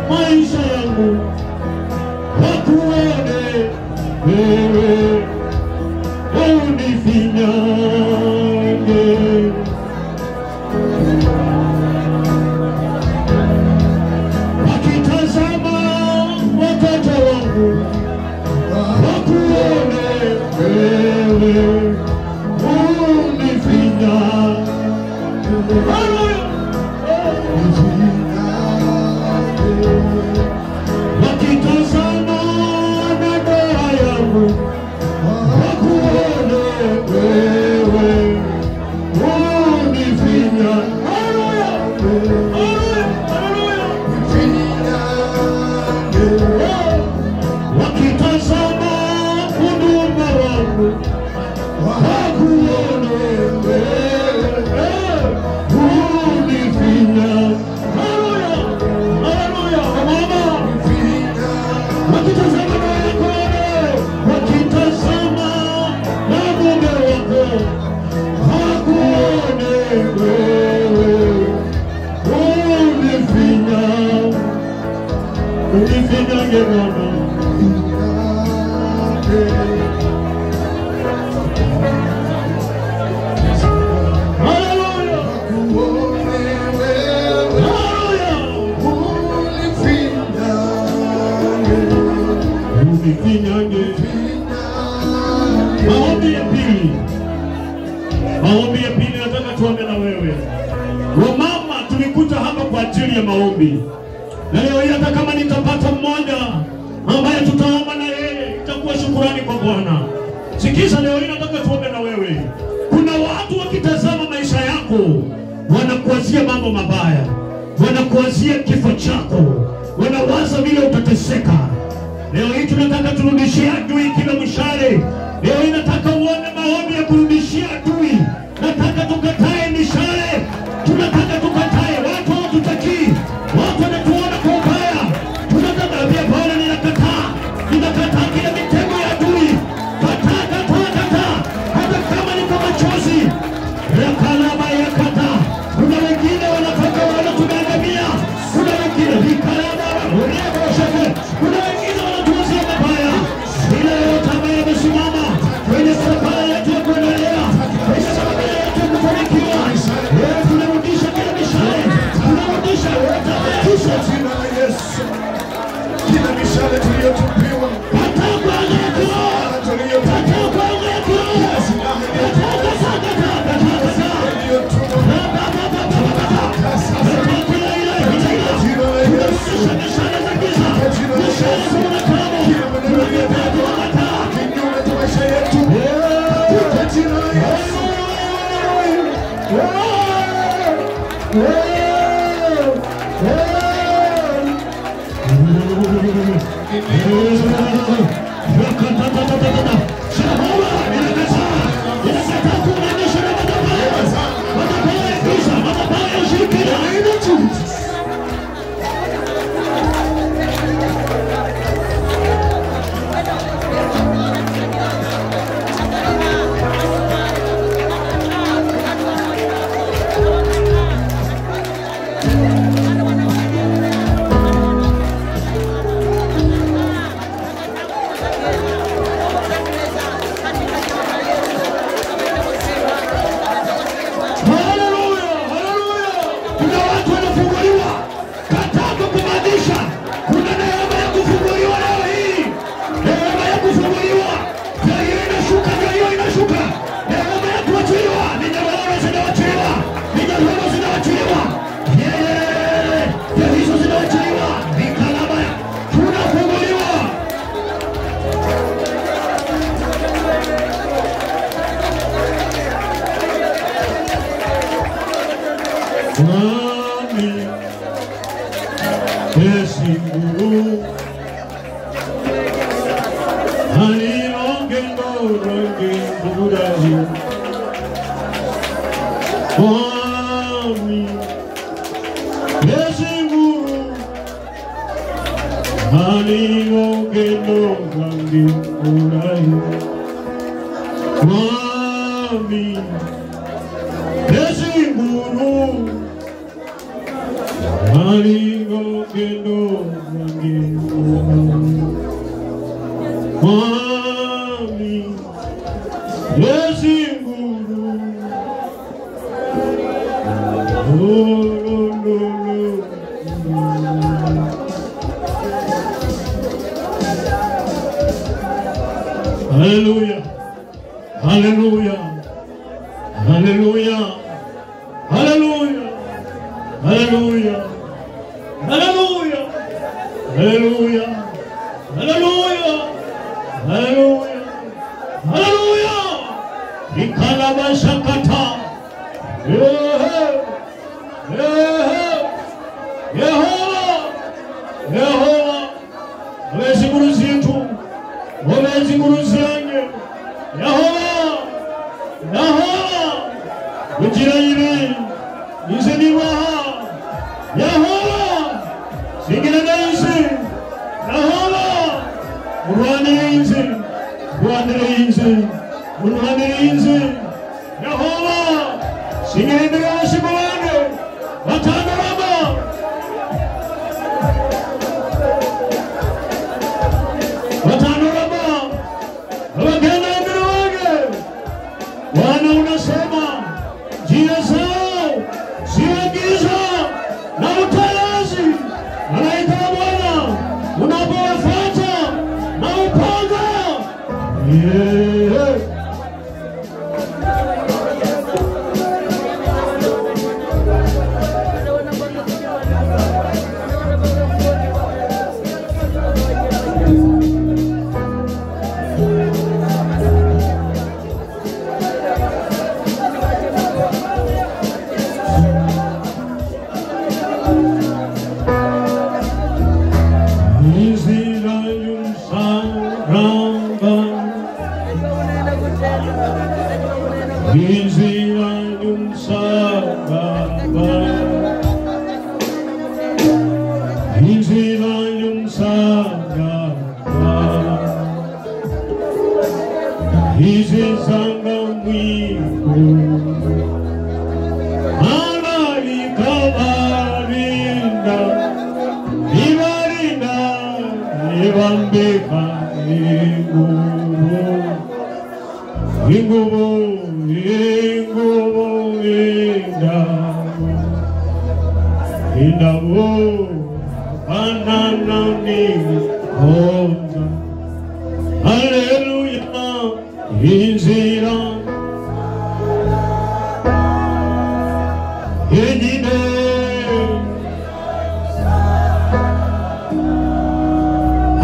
maisha yangu wakuone wewe, unifinyange. unifinyange. Haleluya. Wakitazama na ndoa yangu wakuone wewe unifinya. Haleluya. Haleluya. Haleluya. Wakitazama huduma wangu wakuone wewe unifinya. Haleluya. Haleluya. Mama, wakitazama ndoa yako, wakitazama na mume wako wakuone wewe unifinya. Unifinyange Bwana. Haleluya. Haleluya. Unifinyange. Maombi ya pili. Maombi ya pili nataka tuombe na wewe. Wamama tulikuja hapa kwa ajili ya maombi. Na leo hii hata kama nitapata mmoja ambaye tutaomba na yeye, itakuwa shukurani kwa Bwana. Sikiza, leo hii nataka tuombe na wewe. Kuna watu wakitazama maisha yako wanakuwazia mambo mabaya, wanakuwazia kifo chako, wanawaza vile utateseka. Leo hii tunataka turudishie adui kila mshale. Leo hii nataka uone maombi ya kurudishia adui. Nataka tukatae mishale. Tunataka tukatae. Watu hawatutakii. Watu wanatuona kwa ubaya. Tunataka ambia Bwana, ninakataa. Ninakataa kila mitego ya adui. Kataa, kataa, kataa. Hata kama ni kwa machozi. Rakalaba ya kataa. Kuna wengine wanataka wana tumeangamia. Kuna wengine vikalaba urebo shaka. Kuna wengine wanatuuzia mabaya. Ila yote ambaye amesimama kwenye safari yetu ya kuendelea, kwenye safari yetu ya kufanikiwa, leo tunarudisha kila mishale, tunarudisha yote ambaye Jina la Yesu, kila mishale tuliyotupiwa, kataa kwa anga ya kiroho, kataa kwa anga ya kiroho, kataa, kataa, kataa, kataa, kataa. iliyotumwa Ba, ba, ba, ba, ba, ba, ba. Kataa kila ile, kila ile. jina la Yesu, Tunarudisha mishale za giza, mishale za mwanadamu, tunakataa, tunakataa. kinyume cha maisha yetu, katika jina la Yesu. Haleluya, haleluya. Kuna watu wanafunguliwa. Kataa kukumaanisha. Kuna neema ya kufunguliwa leo hii. Neema ya kufunguliwa. Ndio hiyo inashuka, ndio hiyo inashuka. Neema ya kuachiliwa. Minyororo zinawachiliwa. Minyororo zinawachiliwa. Yeah. Ndio hizo zinawachiliwa. Mikalaba. Tunafunguliwa. Mwami Yesu alilongendo longengurayo. Mwami Yesu alilongendo longengurayo. Mwami Yesu alilongendo longengurayo. Mwami Yesu oh, lo, lo, lo. Haleluya. Haleluya. Haleluya. Haleluya. Haleluya. Haleluya. Haleluya. Haleluya. Haleluya. Haleluya. Ikalabashakata. Yehova. Yehova. Abeziguruzitu. Abeziguruziange. Yehova. Yehova. Ujira ibi. Nizeniwaha. Yehova. Singira nezi. Yehova. Murwanire inzi. Murwanire inzi. Murwanire inzi. Yehova. Singira imbere y'abashimu bange. Batandurama. Batandurama. Abagenda imbere wange. Bwana unasema njia zao ziwe giza na utelezi. Malaika wa Bwana unapowafuata na upanga. Yeah. Inzira y'umusaraba, inzira y'umusaraba, izizanga mwiko, malaika barinda, ibarinda, ibambika ingubo, ingubo. Ingubo indabo, indabo, banana ni honda. Haleluya, inzira yenyine,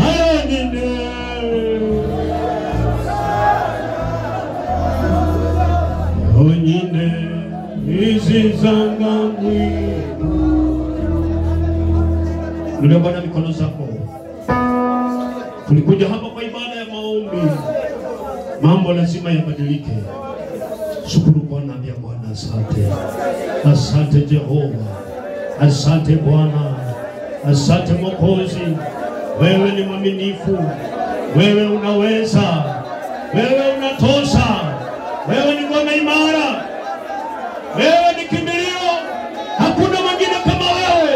yenyine. Onyine izizanga mwiko. Ndio Bwana mikono zako. Tulikuja hapa kwa ibada ya maombi. Mambo lazima yabadilike. Shukuru Bwana, ambia Bwana asante. Asante Jehova. Asante Bwana. Asante Mwokozi. Wewe ni mwaminifu. Wewe unaweza. Wewe unatosha. Wewe ni ngome imara. Wewe ni kimbilio. Hakuna mwingine kama wewe.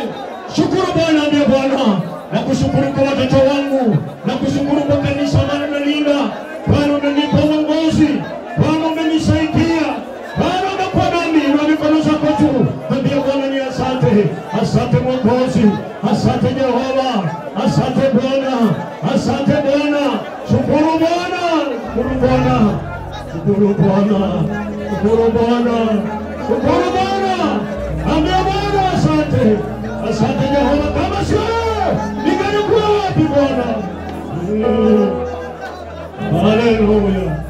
Shukuru Bwana, ambia Bwana, nakushukuru kwa watoto wangu, nakushukuru kwa kanisa ambalo unalinda. Bwana umenipa uongozi, Bwana umenisaidia, Bwana umekuwa nami. Inua mikono zako juu, ambia Bwana ni asante. Asante Mwokozi, asante Jehova, asante Bwana, asante Bwana. Shukuru Bwana, shukuru Bwana. Shukuru Bwana, shukuru Bwana, shukuru Bwana. Ambia Bwana asante. Asante Jehova, kama sio wewe ningelikuwa wapi Bwana? Haleluya.